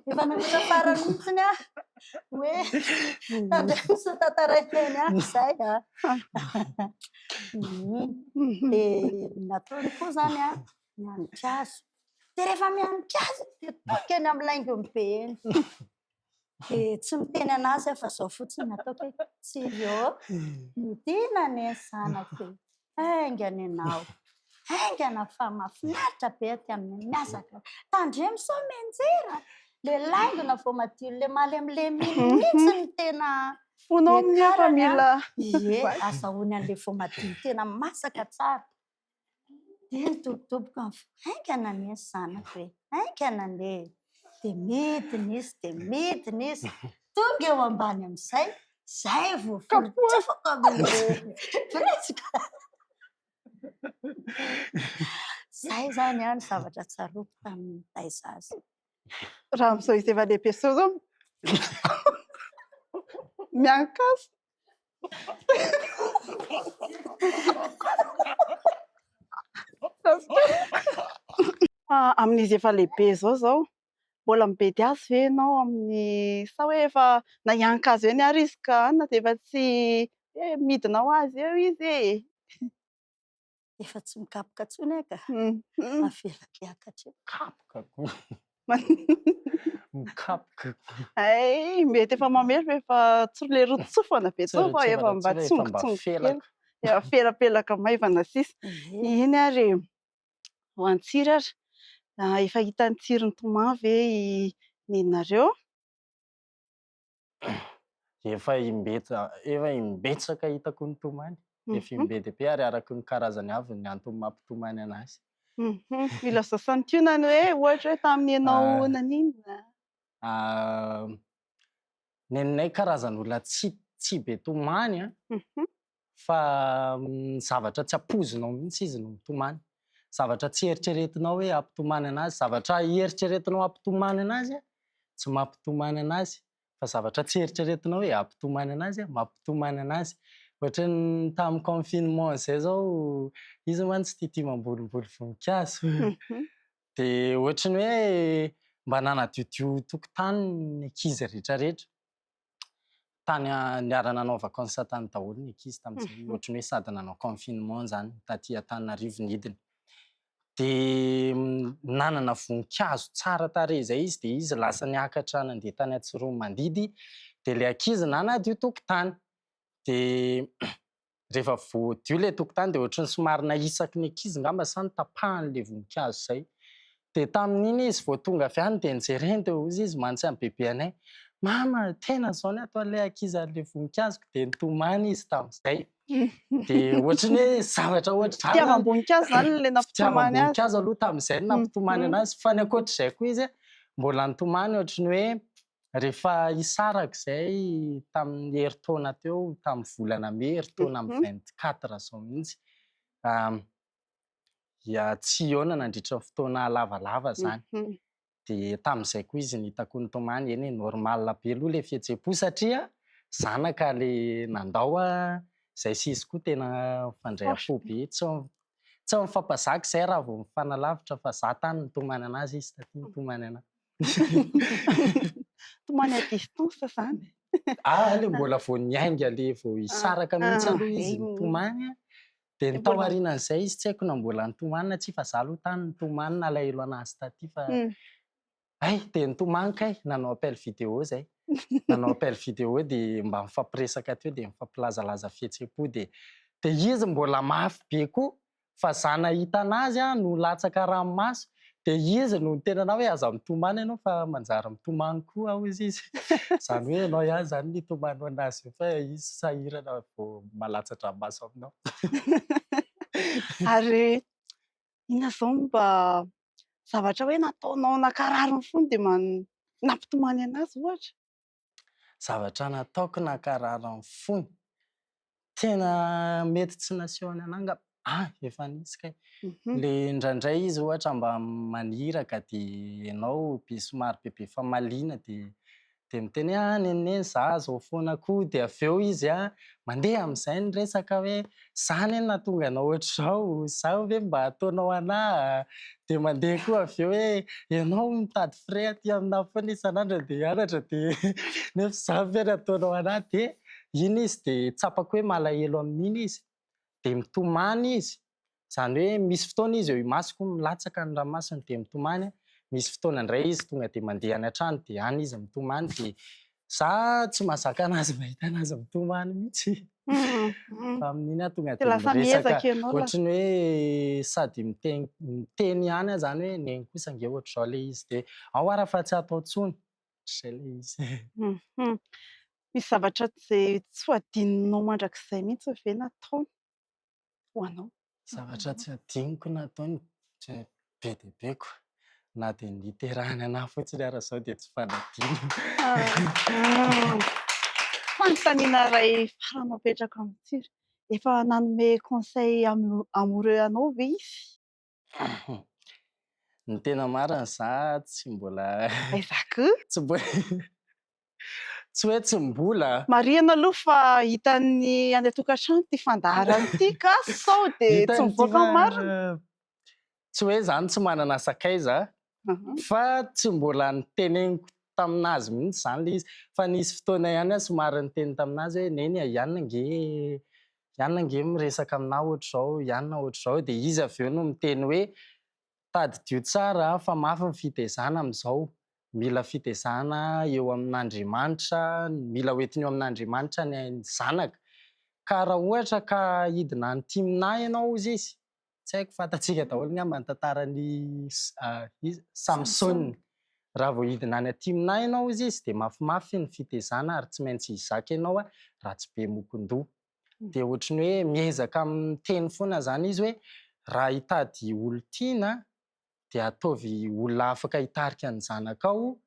efa nametra farany mihitsy aho hoe tandremo sao tantaraina eny ihany izay an. Dia nataony koa izany an, mianika hazo. Dia rehefa mianika hazo dia tonga eny amin'ny laingony be eny. Dia tsy miteny an'azy aho fa izao fotsiny no ataoko hoe, Tsiry ô, midina anie ny zanako e, haingana ianao, haingana fa mahafinaritra be aty aminay, mihazakazaka, tandremo sao mianjera, ilay laingona vao madio ilay malemilemy iny mihitsy no tena Fonao amin'io efa niakarany an. mila. Ie, azahoany an'ilay voamadio tena masaka tsara. Dia nidobodoboka ny foko, haingana anie ny zanako e, haingana anie e. Dia midina izy, dia midina izy, tonga eo ambany amin'izay, izay vao voatsofako amin'ilay biriky. Izay izany an ny zavatra tsaroako tamin'ny nitaiza azy. Raha amin'izao izy efa lehibe izao izao miankaso. Fa amin'izy efa lehibe izao izao, mbola mibedy azy ve ianao amin'ny sa hoe efa na hiankazo eny ary izy ka anona dia efa tsy hoe midina ho azy eo izy e? Efa tsy mikapoka intsony aho ka. Avelako hiakatra eo. Mikapoka koa. Mikapoka koa. Hay, mety efa mamely fa efa tsy le rotsofana be intsony fa efa mba tsongotsongo kely. Efa felapelaka maivana sisa. Iny ary e, ho an'i Tsiry ary, efa hitan'i Tsiry nitomany ve i neninareo? Efa imbetsa efa imbetsaka hitako nitomany. Efa imbe dia be ary araka ny karazany avy ny antony mampitomany anazy. Mila izao santionany hoe ohatra hoe tamin'ny ianao naninona? Neninay karazan'olona tsy tsy be tomany an, fa zavatra tsy ampoizinao mihitsy izy no mitomany. Zavatra tsy eritreretinao hoe hampitomany anazy, zavatra eritreretinao hampitomany anazy tsy mampitomany anazy, fa zavatra tsy eritreretinao hoe hampitomany anazy mampitomany anazy. Ohatran'ny tamin'ny confinement izay izao, izy mantsy tiatia mambolimboly voninkazo. Dia ohatran'ny hoe mba nanadiodio tokotany ny ankizy rehetrarehetra. Tany niara-nanao vacances tany daholo ny ankizy tamin'izay. Ohatran'ny hoe sady nanao confinement izany taty Antananarivo nidina. Dia nanana voninkazo tsara tarehy izay izy dia izy lasa niakatra nandeha tany Antsiroanomandidy dia ilay ankizy nanadio tokotany. Dia rehefa voadio ilay tokotany dia ohatran'ny somary nahisaky ny ankizy angamba sa notapahany ilay voninkazo izay. Dia tamin'iny izy vao tonga avy any dia nijereny dia hozy izy mantsy an'i bebe anay, Mama, tena izao ny ataon'ilay ankizy an'ilay voninkazoko. Dia nitomany izy tamin'izay. Dia ohatran'ny hoe zavatra ohatr'izany. Fitiavam-boninkazo izany ilay nampitomany azy. Fitiavam-boninkazo aloha tamin'izay no nampitomany anazy. Fa ny ankoatr'izay koa izy mbola nitomany ohatran'ny hoe rehefa hisaraka izay tamin'ny herintaona teo, tamin'ny volana mey, herintaona amin'ny 24 izao mihitsy. Dia tsy hihaona nandritra ny fotoana lavalava izany. Dia tamin'izay koa izy nitako nitomany, eny e, normal be aloha ilay fihetseham-po satria zanaka ilay nandao izay sy izy koa tena mifandray am-po be, tsy tsy mifampazaka izay raha vao mifanalavitra fa za tany nitomany anazy izy taty nitomany anahy. Tomany à distance izany. Ah, ilay mbola vao niainga ilay vao hisaraka mihitsy aloha izy nitomany an. Dia ny tao aorianan'izay izy tsy haiko na mbola nitomany na tsia fa za aloha tany nitomany nalahelo anazy taty fa hay dia nitomany kay nanao appel vidéo zay nanao appel vidéo dia mba nifampiresaka teo dia nifampilazalaza fihetseham-po dia dia izy mbola mafy be koa fa za nahita anazy aho no latsaka ranomaso dia izy no niteny anah hoe aza mitomany ianao fa manjary mitomany koa aho hozy izy. Izany hoe ianao ihany izany no hitomany ho anazy eo fa izy sahirana vao malatsa-dranomaso aminao. Ary inona izao no mba zavatra hoe nataonao nankarary ny fony dia nampitomany anazy ohatra? Zavatra nataoko nankarary ny fony. Tena mety tsy nasehony anah angamba. Ah, efa nisy kay. Le indraindray izy ohatra mba maniraka dia ianao be somary bebe famaliana dia dia miteny hoe ah nenine za zao foana koa dia avy eo izy an mandeha amin'izay ny resaka hoe za anie no nahatonga anao ohatr'izao, izao ve mba ataonao anah, dia mandeha koa avy eo hoe ianao mitady frais aty aminah foana isan'andro andeha hianatra dia nefa izany ve no ataonao anah, dia iny izy dia tsapako hoe malahelo amin'iny izy dia mitomany izy, izany hoe misy fotoana izy eo imasoko milatsaka ny ranomasony dia mitomany, misy fotoana indray izy tonga dia mandeha any an-trano dia any izy mitomany dia za tsy mahazaka anazy mahita anazy mitomany mihitsy. Fa amin'iny aho tonga dia miresaka ohatry ny hoe sady miteny miteny ihany aho izany hoe neny kosa ange ohatr'izao ilay izy dia ao ara fa tsy atao intsony, ohatr'izay ilay izy. Misy zavatra izay tsy ho adinonao mandrakizay mihitsy ve nataony ho anao? Zavatra tsy adinoko nataony, be dia be ko. Na dia niterahany anahy fotsiny ara izao dia tsy fanadino. Fanontaniana iray farany apetrako amin'i Tsiry. Efa nanome conseil amoureux anao ve izy? Ny tena marina za tsy mbola Aiza koa? Tsy mbola Tsy hoe tsy mbola. Marihina aloha fa hitan'ny any an-tokantrano ity fandaharana ity ka sao dia tsy mivoaka ny marina. Tsy hoe zany tsy manana sakaiza fa tsy mbola niteneniko tamin'azy mihitsy zany le izy fa nisy fotoana ihany aho somary niteny tamin'azy hoe neny a, i anona ange i anona ange miresaka aminà ohatr'izao, i anona ohatr'izao dia izy avy eo no miteny hoe tadidio tsara fa mafy ny fitezana amin'izao, mila fitezana eo amin'Andriamanitra, mila hoentiny eo amin'Andriamanitra ny zanaka ka raha ohatra ka hidina any Timna ianao hozy izy Tsy haiko, fantatsika daholo angamba ny tantaran'i iza? Samsona. Raha vao hidina any Timna ianao hozy izy dia mafimafy ny fitezana ary tsy maintsy hizaka ianao raha tsy be mokon-doha. Dia ohatry ny hoe miezaka miteny foana izany izy hoe raha hitady olon-tiana dia ataovy olona afaka hitarika ny zanakao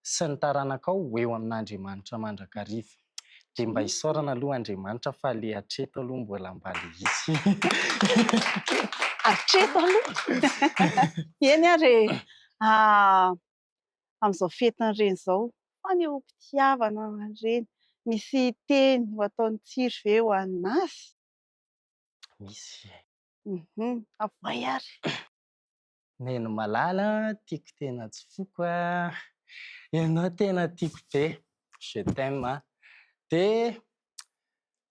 sy ny taranakao ho eo amin'Andriamanitra mandrakariva. Dia mba isaorana aloha Andriamanitra fa le hatreto aloha mbola mba le izy. Hatreto aloha. Eny ary e. Amin'izao fetin'ny reny izao, fanehoam-pitiavana ho an'ny reny. Misy teny ho ataon'i Tsiry ve ho an'azy? Misy. Avoay ary. Neny malala a, tiako tena tsy foko a, ianao tena tiako be, je t'aime a, dia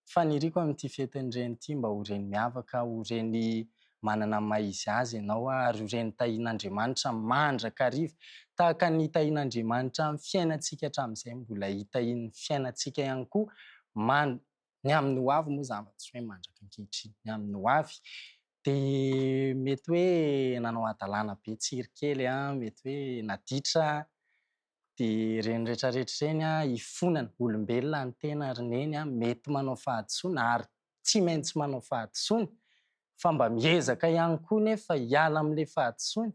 faniriako amin'ity fetin'ny reny ity mba ho reny miavaka, ho reny manana ny maha izy azy ianao ary ho reny tahian'Andriamanitra mandrakariva, tahaka ny nitahian'Andriamanitra ny fiainantsika hatramin'izay mbola hitahiany ny fiainantsika ihany koa man- ny amin'ny ho avy moa izany fa tsy hoe mandraka ankehitriny, ny amin'ny ho avy dia mety hoe nanao hadalana be tsiry kely an, mety hoe naditra, dia ireny rehetra rehetra ireny an, hifonana, olombelona ny tena ry neny an, mety manao fahadisoana ary tsy maintsy manao fahadisoana fa mba miezaka ihany koa nefa hiala amin'ilay fahadisoana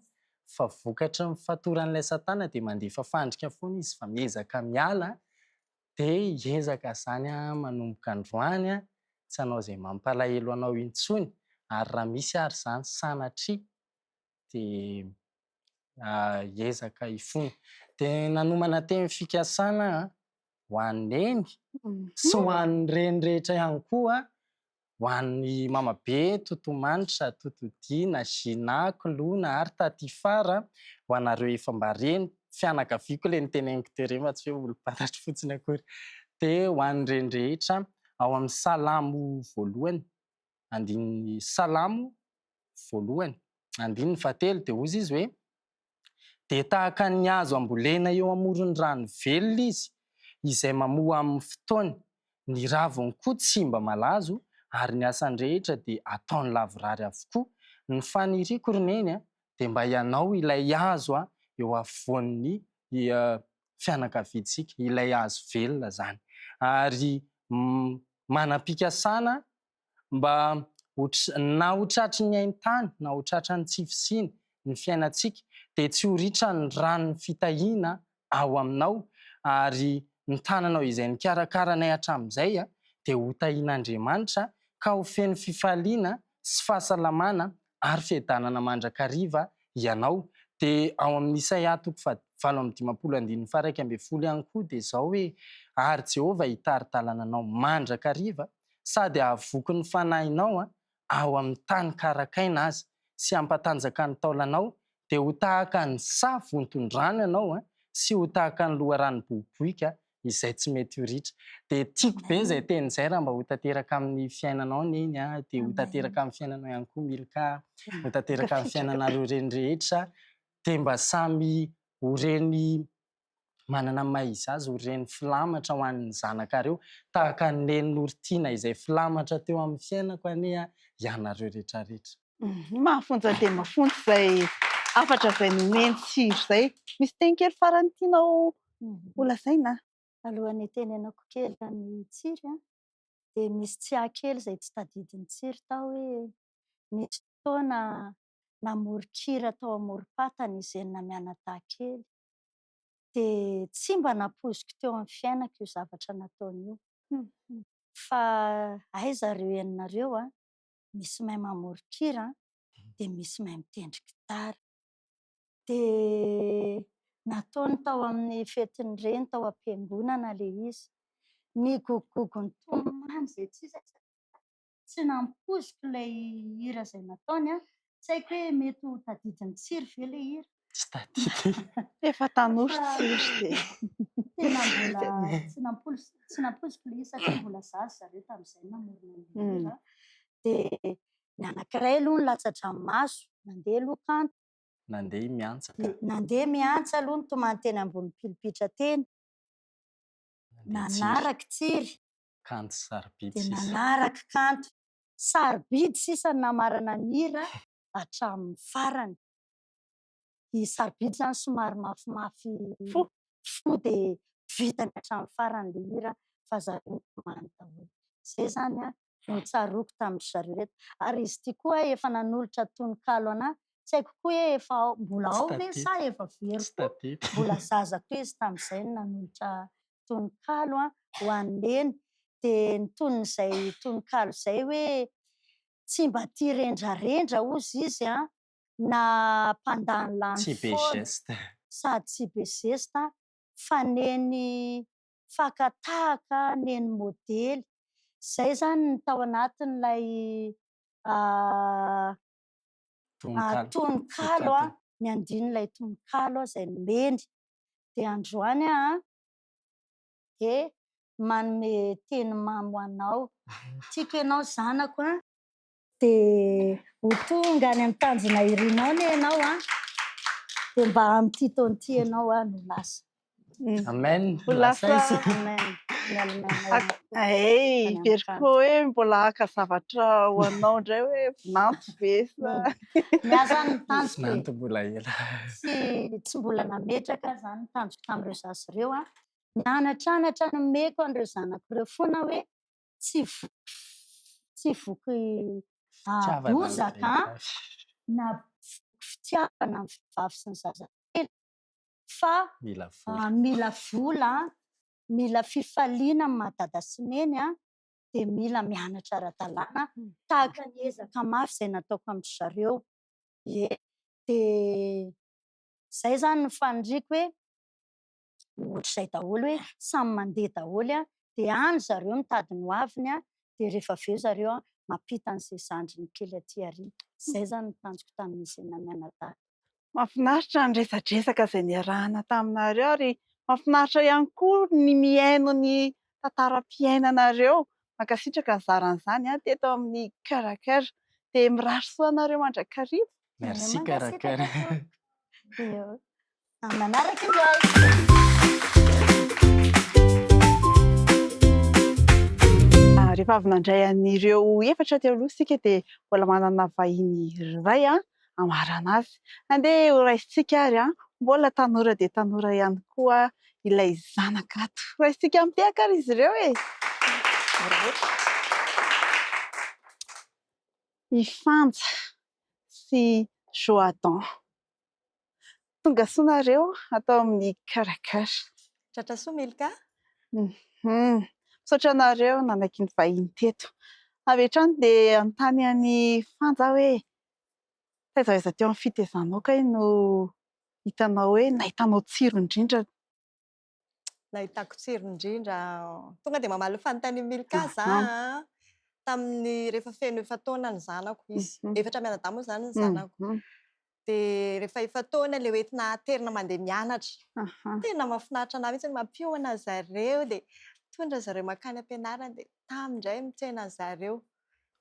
fa vokatry ny fatoran'ilay satana dia mandefa fandrika foana izy fa miezaka miala Dia hiezaka izany aho manomboka androany tsy hanao izay mampalahelo anao intsony ary raha misy ary izany sanatria dia hiezaka hifona. Dia nanomana teny fikasana aho ho an'i Neny sy ho an'ny reny rehetra ihany koa Ho an'i Mamabe, Toto Manitra, Toto Dina, Gina, Koloina ary Taty Fara, ho anareo efa mba reny, fianakaviako ilay noteneniko teo ireny fa tsy hoe olom-pantatro fotsiny akory. Dia ho an'ny reny rehetra, ao amin'ny Salamo voalohany, andininy Salamo voalohany, andininy fahatelo dia hozy izy hoe, Dia tahaka ny hazo ambolena eo amoron'ny rano velona izy, izay mamoa amin'ny fotoany, ny raviny koa tsy mba malazo, ary ny asany rehetra dia ataony lavorary avokoa. Ny faniriako, ry Neny a, dia mba ianao ilay hazo eo afovoan'ny fianakaviantsika, ilay hazo velona izany. Ary manam-pikasana mba ho na ho tratry ny haintany na ho tratran'ny tsy fisiany ny fiainantsika dia tsy ho ritra ny ranon'ny fitahiana ao aminao ary. Ny tananao izay nikarakara anay hatramin'izay dia ho tahian'Andriamanitra ka ho feno fifaliana sy fahasalamana ary fiadanana mandrakariva ianao. Dia ao amin'ny Isaia toko faha 58 andininy faha 11 ihany koa dia izao hoe, Ary Jehovah hitari-dalana anao mandrakariva sady hahavoky ny fanahinao ao amin'ny tany karakaina aza sy hampatanjaka ny taolanao, dia ho tahaka ny saha vonton-drano ianao sy ho tahaka ny loharano boiboika izay tsy mety ho ritra. Dia tiako be izay teny izay raha mba ho tanteraka amin'ny fiainanao Neny a, dia ho tanteraka amin'ny fiainanao ihany koa Milka, ho tanteraka amin'ny fiainanareo reny rehetra, dia mba samy ho reny manana ny maha izy azy, ho reny filamatra ho an'ny zanakareo, tahaka an'i Neny Norotiana izay filamatra teo amin'ny fiainako anie ianareo rehetra rehetra. Mahafonja dia mafonja izay hafatra izay nomen'i Tsiry izay. Misy teny kely farany tianao holazaina? Alohan'ny hitenenako kely an'i Tsiry dia misy tsiahy kely izay tsy tadidin'i Tsiry tao hoe nisy fotoana namoron-kira tao amorom-patana izy enina mianadahy kely dia tsy mba nampoiziko teo amin'ny fiainako io zavatra nataony io fa aiza ireo enina ireo an, misy mahay mamoron-kira dia misy mahay mitendry gitara. Dia nataony tao amin'ny fetin'ny reny tao am-piangonana ilay izy. Nigogogogo nitomany izay tsy izy aza. Tsy nampoiziko ilay hira izay nataony an. Tsy haiko hoe mety ho tadidin'i Tsiry ve ilay hira. Tsy tadidy. Efa tanora Tsiry dia. Tena mbola tsy nampoiziko, tsy nampoiziko ilay izy satria mbola zaza zareo tamin'izay namorona an'ilay hira. Dia ny anankiray aloha nilatsa-dranomaso, nandeha aloha kanto. Nandeha miantsa ka. Nandeha miantsa aloha nitomany teny ambony pilipitra teny. Nanaraka Tsiry. Kanto sarobidy Dia sisa. nanaraka kanto sarobidy sisa no namarana ny hira hatramin'ny farany. I sarobidy izany somary mafimafy fo dia vitany hatramin'ny farany ilay hira fa zareo nitomany daholo. Izay izany no tsaroako tamin-dry zareo ireto. Ary izy ity koa efa nanolotra tononkalo anà, tsy haiko koa hoe efa mbola ao ve sa efa very koa, mbola zaza koa izy tamin'izay no nanolotra tononkalo ho an'i Neny. Dia ny tonon'izay tononkalo izay hoe tsy mba tia rendrarendra hozy izy an, na mpandanilany Tsy be foana geste. sady tsy be zesta fa neny faka tahaka, neny modely. Izay izany ny tao anatin'ilay Tononkalo. tononkalo, ny andin'ilay tononkalo izay nomeny. Dia androany aho dia manome teny mamy ho anao. Tiako ianao zanako an! Dia ho tonga any amin'ny tanjona irinao anie ianao an! Dia mba amin'ity taona ity ianao aho no lasa. Amen. Ho lasa. Amen. Hey, heveriko hoe mbola haka zavatra ho anao indray hoe vinanto ve sa. Ny ahy izany ny tanjoko e. Vinanto mbola ela. Tsy tsy mbola nametraka aho izany ny tanjoko tamin'ireo zaza ireo an. Nianatranatra nomeko an'ireo zanako ireo foana hoe tsy voky tsy voky bozaka na voky fitiavana ny vehivavy sy ny zazakely fa Mila vola. mila vola, mila fifaliana amin'ny maha dada sy neny dia mila mianatra ara-dalàna tahaka ny ezaka mafy izay nataoko amin-dry zareo. Ie, dia izay izany no faniriako hoe ohatr'izay daholo hoe samy mandeha daholo dia any zareo mitady ny hoaviny dia rehefa avy eo zareo mampita an'izay zandriny kely aty aoriana. Izay izany no tanjoko tamin'izy enina mianadahy. Mahafinaritra ny resadresaka izay niarahana taminareo ary mahafinaritra ihany koa ny mihaino ny tantaram-piainanareo. Mankasitraka nizara an'izany teto amin'ny Cœur à Cœur. Dia mirary soa anareo mandrakariva. Merci Cœur à Cœur. Amin'ny manaraka indray. Rehefa avy nandray an'ireo efatra teo aloha isika dia mbola manana vahiny iray hamarana azy. Andeha ho raisintsika ary, mbola tanora dia tanora ihany koa ilay zanaka ato. Raisintsika mitehaka ary izy ireo e! I Fanja sy Joadon. Tonga soa nareo atao amin'ny Cœur à Cœur. Tratra soa Milka. Misaotra anareo nanaiky ny vahiny teto. Avy hatrany dia hanontany an'i Fanja aho hoe taiza ho aiza teo amin'ny fitaizanao kay no hitanao hoe nahitanao tsiro indrindra? Nahitako tsiro indrindra. Tonga dia mamaly ny fanontanian'i Milka za an. Tamin'ny rehefa feno efa-taona ny zanako izy. Efatra mianadahy moa izany ny zanako. Dia rehefa efa-taona ilay hoentina aterina mandeha mianatra. Tena mahafinaritra anahy mihitsy ny mampiomana an-dry zareo dia mitondra an-dry zareo mankany am-pianarana dia tamy indray mitsena an-dry zareo.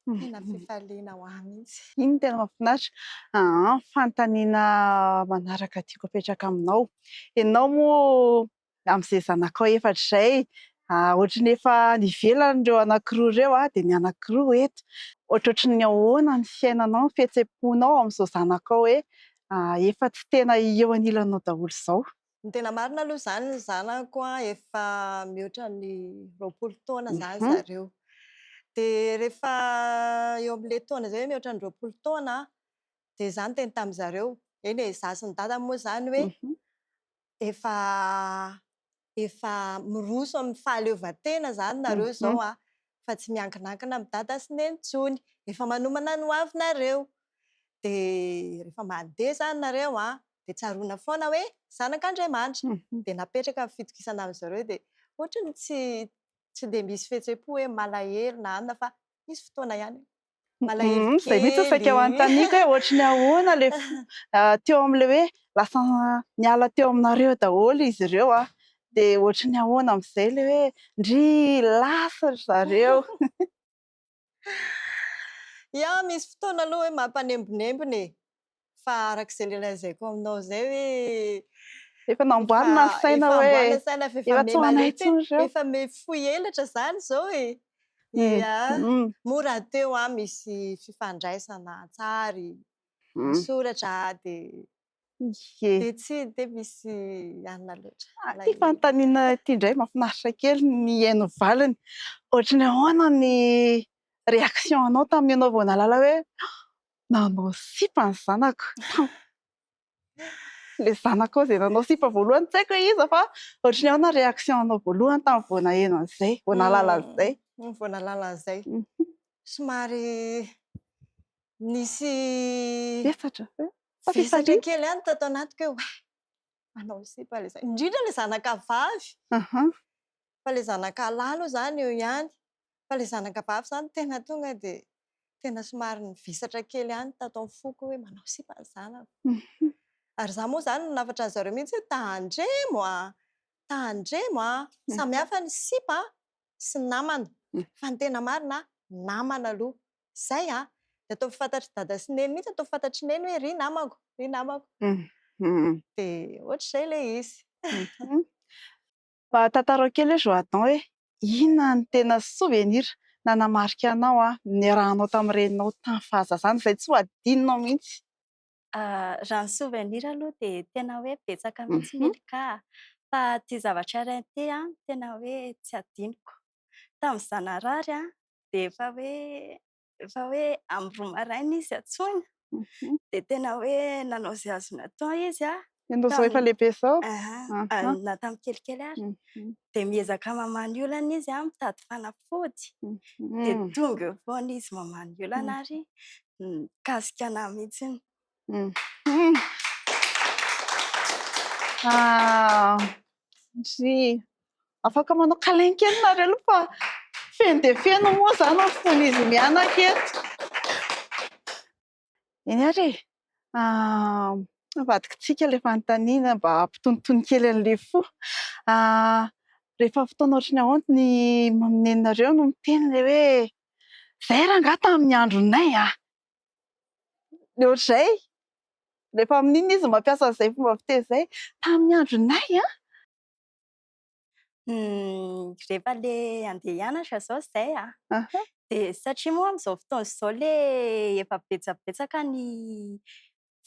Tena fifaliana ho ahy mihitsy. Iny no tena mahafinaritra. Aa, fanontaniana manaraka tiako apetraka aminao. Ianao moa amin'izay zanakao efatra izay, ohatry ny efa any ivelany ireo anankiroa ireo dia ny anankiroa eto. Ohatrohatry ny ahoana ny fiainanao, ny fihetseham-ponao amin'izao zanakao hoe efa tsy tena eo anilanao daholo izao? Ny tena marina aloha izany ny zanako efa mihoatra ny 20 taona izany zareo. Dia rehefa eo amin'ilay taona izay hoe mihoatra ny 20 taona dia izaho niteny tamin-dry zareo, eny e, izaho sy ny dadany moa izany hoe efa efa miroso amin'ny fahaleovantena izany nareo izao an, fa tsy miankinankina amin'i dada sy neny intsony, efa manomana ny hoavinareo. Dia rehefa mandeha izany nareo an, dia tsaroana foana hoe zanak'Andriamanitra. Dia napetraka ny fitokisana amin-dry zareo dia ohatran'ny tsy tsy dia misy fihetseham-po hoe malahelo na anona fa misy fotoana ihany malahelo Izay mihitsy no saika ho kely. anontaniako hoe ohatry ny ahoana ilay teo amin'ilay hoe lasa niala teo aminareo daholo izy ireo an, dia ohatry ny ahoana amin'izay ilay hoe ndry lasa ry zareo. Ya, misy fotoana aloha hoe mampanembonembona e! Fa araka izay ilay lazaiko aminao izay hoe Efa namboarina ny saina efa hoe amboarina ny saina fa efa efa tsy ho anay miha intsony ireo. Efa miha fohy elatra izany izao e! Ya, moa rahateo an misy fifandraisana an-tsary, an-tsoratra dia dia tsy dia misy anona loatra. Ity fanontaniana ity indray mahafinaritra kely ny mihaino ny valiny. Ohatry ny ahoana ny réaction anao tamin'ny ianao vao nahalala hoe nanao sipa ny zanako. Ilay zanakao izay nanao sipa voalohany tsy haiko hoe iza fa ohatry ny ahoana ny réaction anao voalohany tamin'ny vao naheno an'izay, vao nahalala an'izay. Vao nahalala an'izay. Somary nisy Vesatra ve? Sa vesatra fifaliana? kely ihany tato anatiko hoe oay, manao sipa ilay zanako. Indrindra ilay zanaka vavy. Fa ilay zanaka lahy aloha izany eo ihany. Fa ilay zanaka vavy izany tena tonga dia tena somary nivesatra kely ihany tato amin'ny foko hoe manao sipa ny zanako. Ary izaho moa izany nanafatra an-dry zareo mihitsy hoe tandremo a! Tandremo a! Samy hafa ny sipa sy ny namana. Fa ny tena marina, namana aloha. Izay a! Dia ataovy fantatr'i dada sy neny mihitsy, ataovy fantatr'i neny hoe ry namako, ry namako. Dia ohatr'izay ilay izy. Mba tantarao kely hoe Joadon hoe inona no tena souvenir nanamarika anao niarahanao tamin'ny reninao tamin'ny fahazazana izay tsy ho adinonao mihitsy? Raha ny souvenir aloha dia tena hoe betsaka mihitsy Milka a! Fa ity zavatra iray ity an, tena hoe tsy adinoko. Tamin'izaho narary an, dia efa hoe efa hoe amin'ny roa maraina izy antsoina, dia tena hoe nanao izay azony atao izy an. Ianao izao efa lehibe izao? Aha, na tamin'ny kelikely ary. Dia miezaka mamaha ny olana izy an, mitady fanafody. Dia tonga eo foana izy mamaha ny olana ary mikasika anà mihitsy. Ndry, afaka manao câlin kely nareo aloha fa feno dia feno moa izany ny fon'izy mianaka eto. Eny ary e, avadikitsika ilay fanontaniana mba hampitonitony kely an'ilay fo. Rehefa fotoana ohatry ny ahoana ny neninareo no miteny ilay hoe izay rangahy tamin'ny andronay a! Dia ohatr'izay, rehefa amin'inona izy no mampiasa an'izay fomba fiteny izay, tamin'ny andronay an! Rehefa ilay handeha hianatra izao izay an, dia satria moa amin'izao fotoana izao ilay efa betsabetsaka ny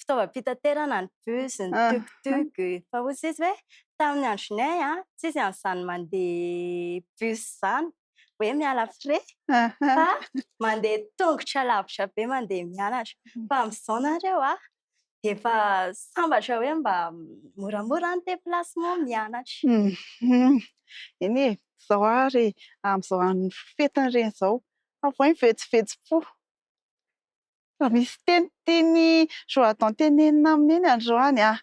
fitaovam-pitaterana, ny bus, ny tuk-tuk, fa hoy izy hoe tamin'ny andronay an, tsisy an'izany mandeha bus izany hoe miala frais fa mandeha tongotra lavitra be mandeha mianatra. Fa amin'izao nareo an, efa sambatra hoe mba moramora ny déplacement mianatra. Eny e! Izao ary e, amin'izao andron'ny fetin'ny reny izao, avoay ny vetsovetsom-po. Raha misy teny tian'i Joadon tenenina amin'i Neny androany an,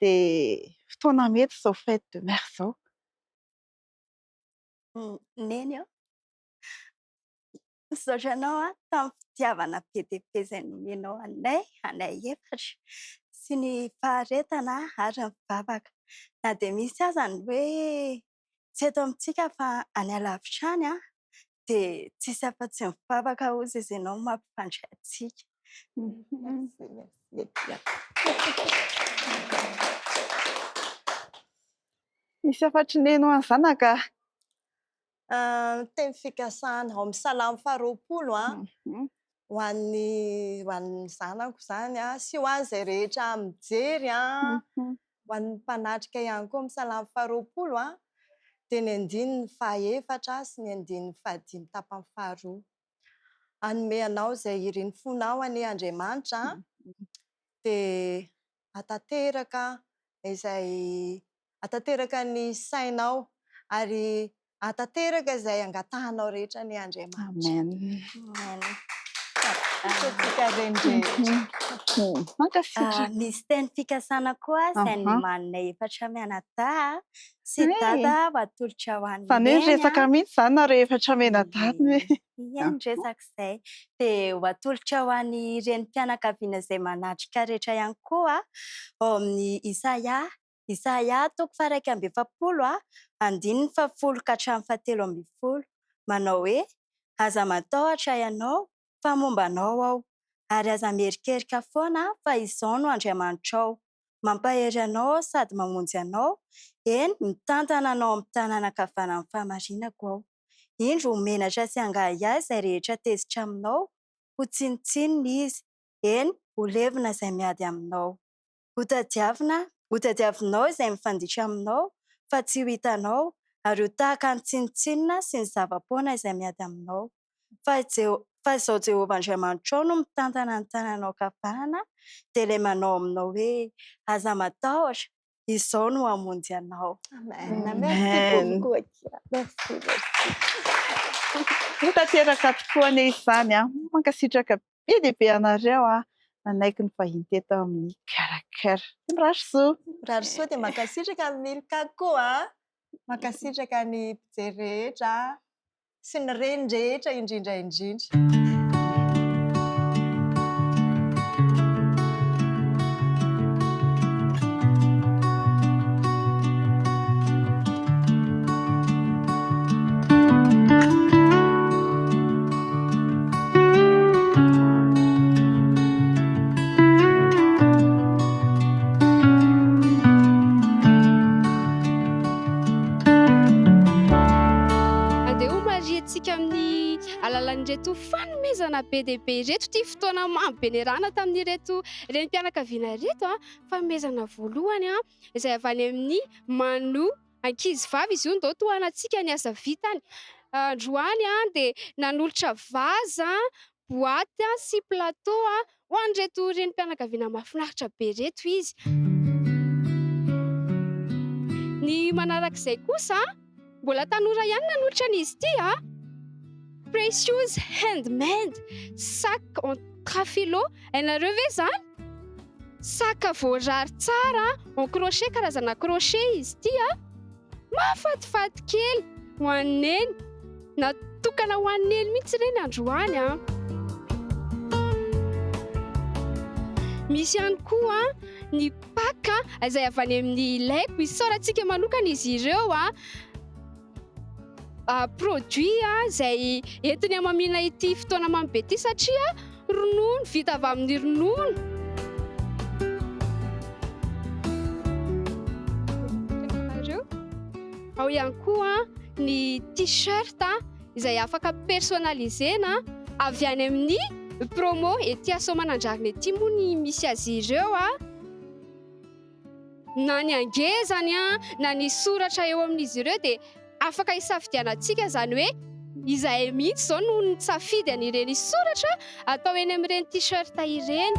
dia fotoana mety izao fête de mère izao. Neny ô, misaotra anao aho tamin'ny fitiavana be dia be izay nomenao anay, anay efatra, sy ny faharetana ary ny vavaka. Na dia misy aza ny hoe tsy eto amintsika fa any alavitra any an, dia tsisy afa-tsy ny vavaka hozy izy ianao no mampifandray antsika. Misy hafatry Neny ho an'ny zanaka? Teny fikasana ao amin'ny Salamo faharoapolo an, ho an'ny ho an'ny zanako izany an, sy ho an'izay rehetra mijery an, ho an'ny mpanatrika ihany koa amin'ny Salamo faharoapolo an, dia ny andininy fahaefatra sy ny andininy fahadimy tapany faharoa. Hanome anao izay irin'ny fonao anie Andriamanitra an, dia hahatanteraka izay hahatanteraka ny sainao ary hahatanteraka izay angatahanao rehetra anie Andriamanitra. Amen. Misaotra antsika reny rehetra. Mankasitraka. Misy teny fikasana koa izay nomaninay efatra mianadahy sy dada ho atolotra ho an'i Izany hoe Neny. niresaka mihitsy izany nareo efatra mianadahy. Ie, niresaka izay. Dia ho atolotra ho an'ny renim-pianakaviana izay manatrika rehetra ihany koa ao amin'ny Isaia, Isaia toko faha-41, andininy fahafolo ka hatramin'ny fahatelo ambin'ny folo, manao hoe, Aza matahotra ianao, fa momba anao Aho, ary aza mierikerika foana, fa Izaho no Andriamanitrao. Mampahery anao Aho sady mamonjy anao, eny, mitantana anao amin'ny tanana ankavanan'ny fahamarinako Aho. Indro ho menatra sy hangahiahy izay rehetra tezitra aminao, ho tsinontsinona izy, eny, ho levona izay miady aminao. Hotadiavina, hotadiavinao izay mifanditra aminao, fa tsy ho hitanao, ary ho tahaka ny tsinontsinona sy ny zava-poana izay miady aminao. Fa fa izao Jehovah Andriamanitrao no mitantana ny tananao ankavanana, dia ilay manao aminao hoe, Aza matahotra, Izao no hamonjy anao. Amen. Merci beaucoup akia. Merci, merci. Ho tanteraka tokoa anie izany an. Mankasitraka be dia be anareo an, nanaiky ny vahiny teto amin'ny Cœur à Cœur. Dia mirary soa. Mirary soa dia mankasitraka an'i Milka koa an. Mankasitraka ny mpijery rehetra sy ny reny rehetra indrindra indrindra. Andeha homarihantsika amin'ny alalan'ireto fanomezana be dia be ireto ity fotoana mamy be niarahana tamin'ireto renim-pianakaviana ireto. Fanomezana voalohany izay avy any amin'ny Manu, ankizivavy izy io, ndao tohanantsika ny asa vitany. Androany dia nanolotra vaza, boaty sy plateau ho an'ireto renim-pianakaviana mahafinaritra be ireto izy. Ny manarak'izay kosa, mbola tanora ihany nanolotra an'izy ity a! Precious Handmade Sac en Trafilo, hainareo ve izany? Sac voarary tsara en crochet, karazana crochet izy ity a! Mahafatifaty kely ho an'i Neny. Natokana ho an'i Neny mihitsy ireny androany an. Misy ihany koa ny pack izay avy any amin'ny Ilaiko. Isaorantsika manokana izy ireo an. Produit izay entiny hamamiana ity fotoana mamy be ity satria ronono vita avy amin'ny ronono. Ao ihany koa ny t-shirt izay afaka personnalisena avy any amin'ny promo ety Soamanandrariny ety moa ny misy azy ireo. Na ny hangezany na ny soratra eo amin'izy ireo dia afaka hisafidianantsika, izany hoe izahay mihitsy izao no nisafidy an'ireny soratra atao eny amin'ireny t-shirt ireny.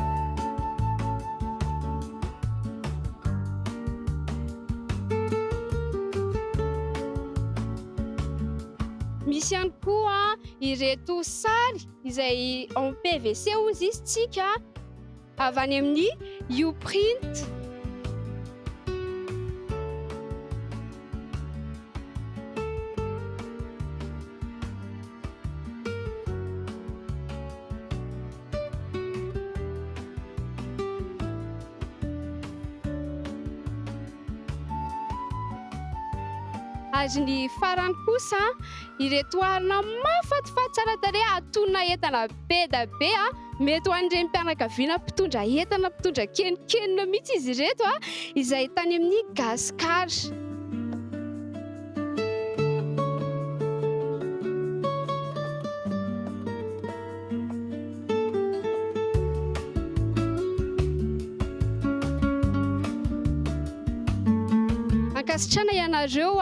Misy ihany koa ireto sary izay en PVC hozy izy tsika avy any amin'ny YouPrint. Ary ny farany kosa, ireto arina mahafatifaty tsara tarehy atonina entana be da be, mety ho an'ny renim-pianakaviana mpitondra entana, mpitondra kenonkenona mihitsy izy ireto, izay tany amin'ny Gascar. Ankasitrana ianareo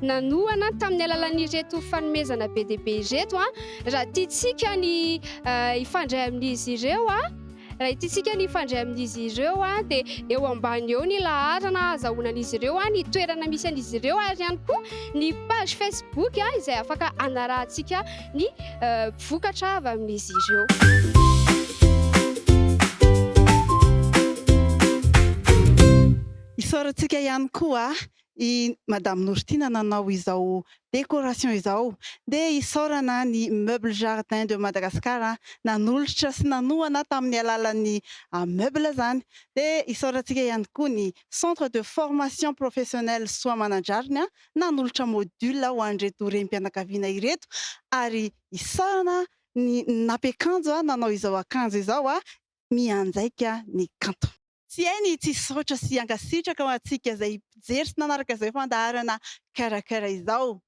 nanohana tamin'ny alalan'ireto fanomezana be dia be ireto. Raha tiantsika ny hifandray amin'izy ireo, raha tiantsika ny hifandray amin'izy ireo dia eo ambany eo ny laharana ahazahoana an'izy ireo, ny toerana misy an'izy ireo ary ihany koa ny page Facebook izay afaka hanarahantsika ny vokatra avy amin'izy ireo. Isaorantsika ihany koa i Madame Norotiana nanao izao décoration izao. Dia isaorana ny Meuble Jardin de Madagascar nanolotra sy nanohana tamin'ny alalan'ny meuble izany. Dia isaorantsika ihany koa ny Centre de formation professionnelle Soamanandrariny nanolotra module ho an'ireto renim-pianakaviana ireto ary isaorana ny nampiakanjo nanao izao akanjo izao mianjaika ny kanto. Tsy hay ny tsy hisaotra sy hankasitraka ho antsika izay mpijery sy nanaraka izao fandaharana karakara izao.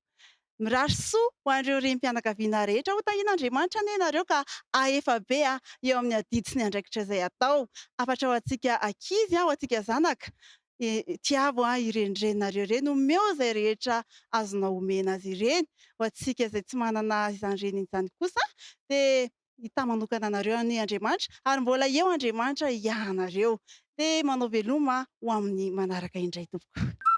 Mirary soa ho an'ireo renim-pianakaviana rehetra ho tahian'Andriamanitra anie ianareo ka hahefa be eo amin'ny adidy sy ny andraikitra izay atao. Hafatra ho antsika ankizy, ho antsika zanaka, tiavo ireny reninareo ireny, omeo izay rehetra azonao omena azy ireny. Ho antsika izay tsy manana izany reny izany kosa dia hitahy manokana anareo anie Andriamanitra ary mbola eo Andriamanitra hiahy anareo. Dia manao veloma ho amin'ny manaraka indray tompoko.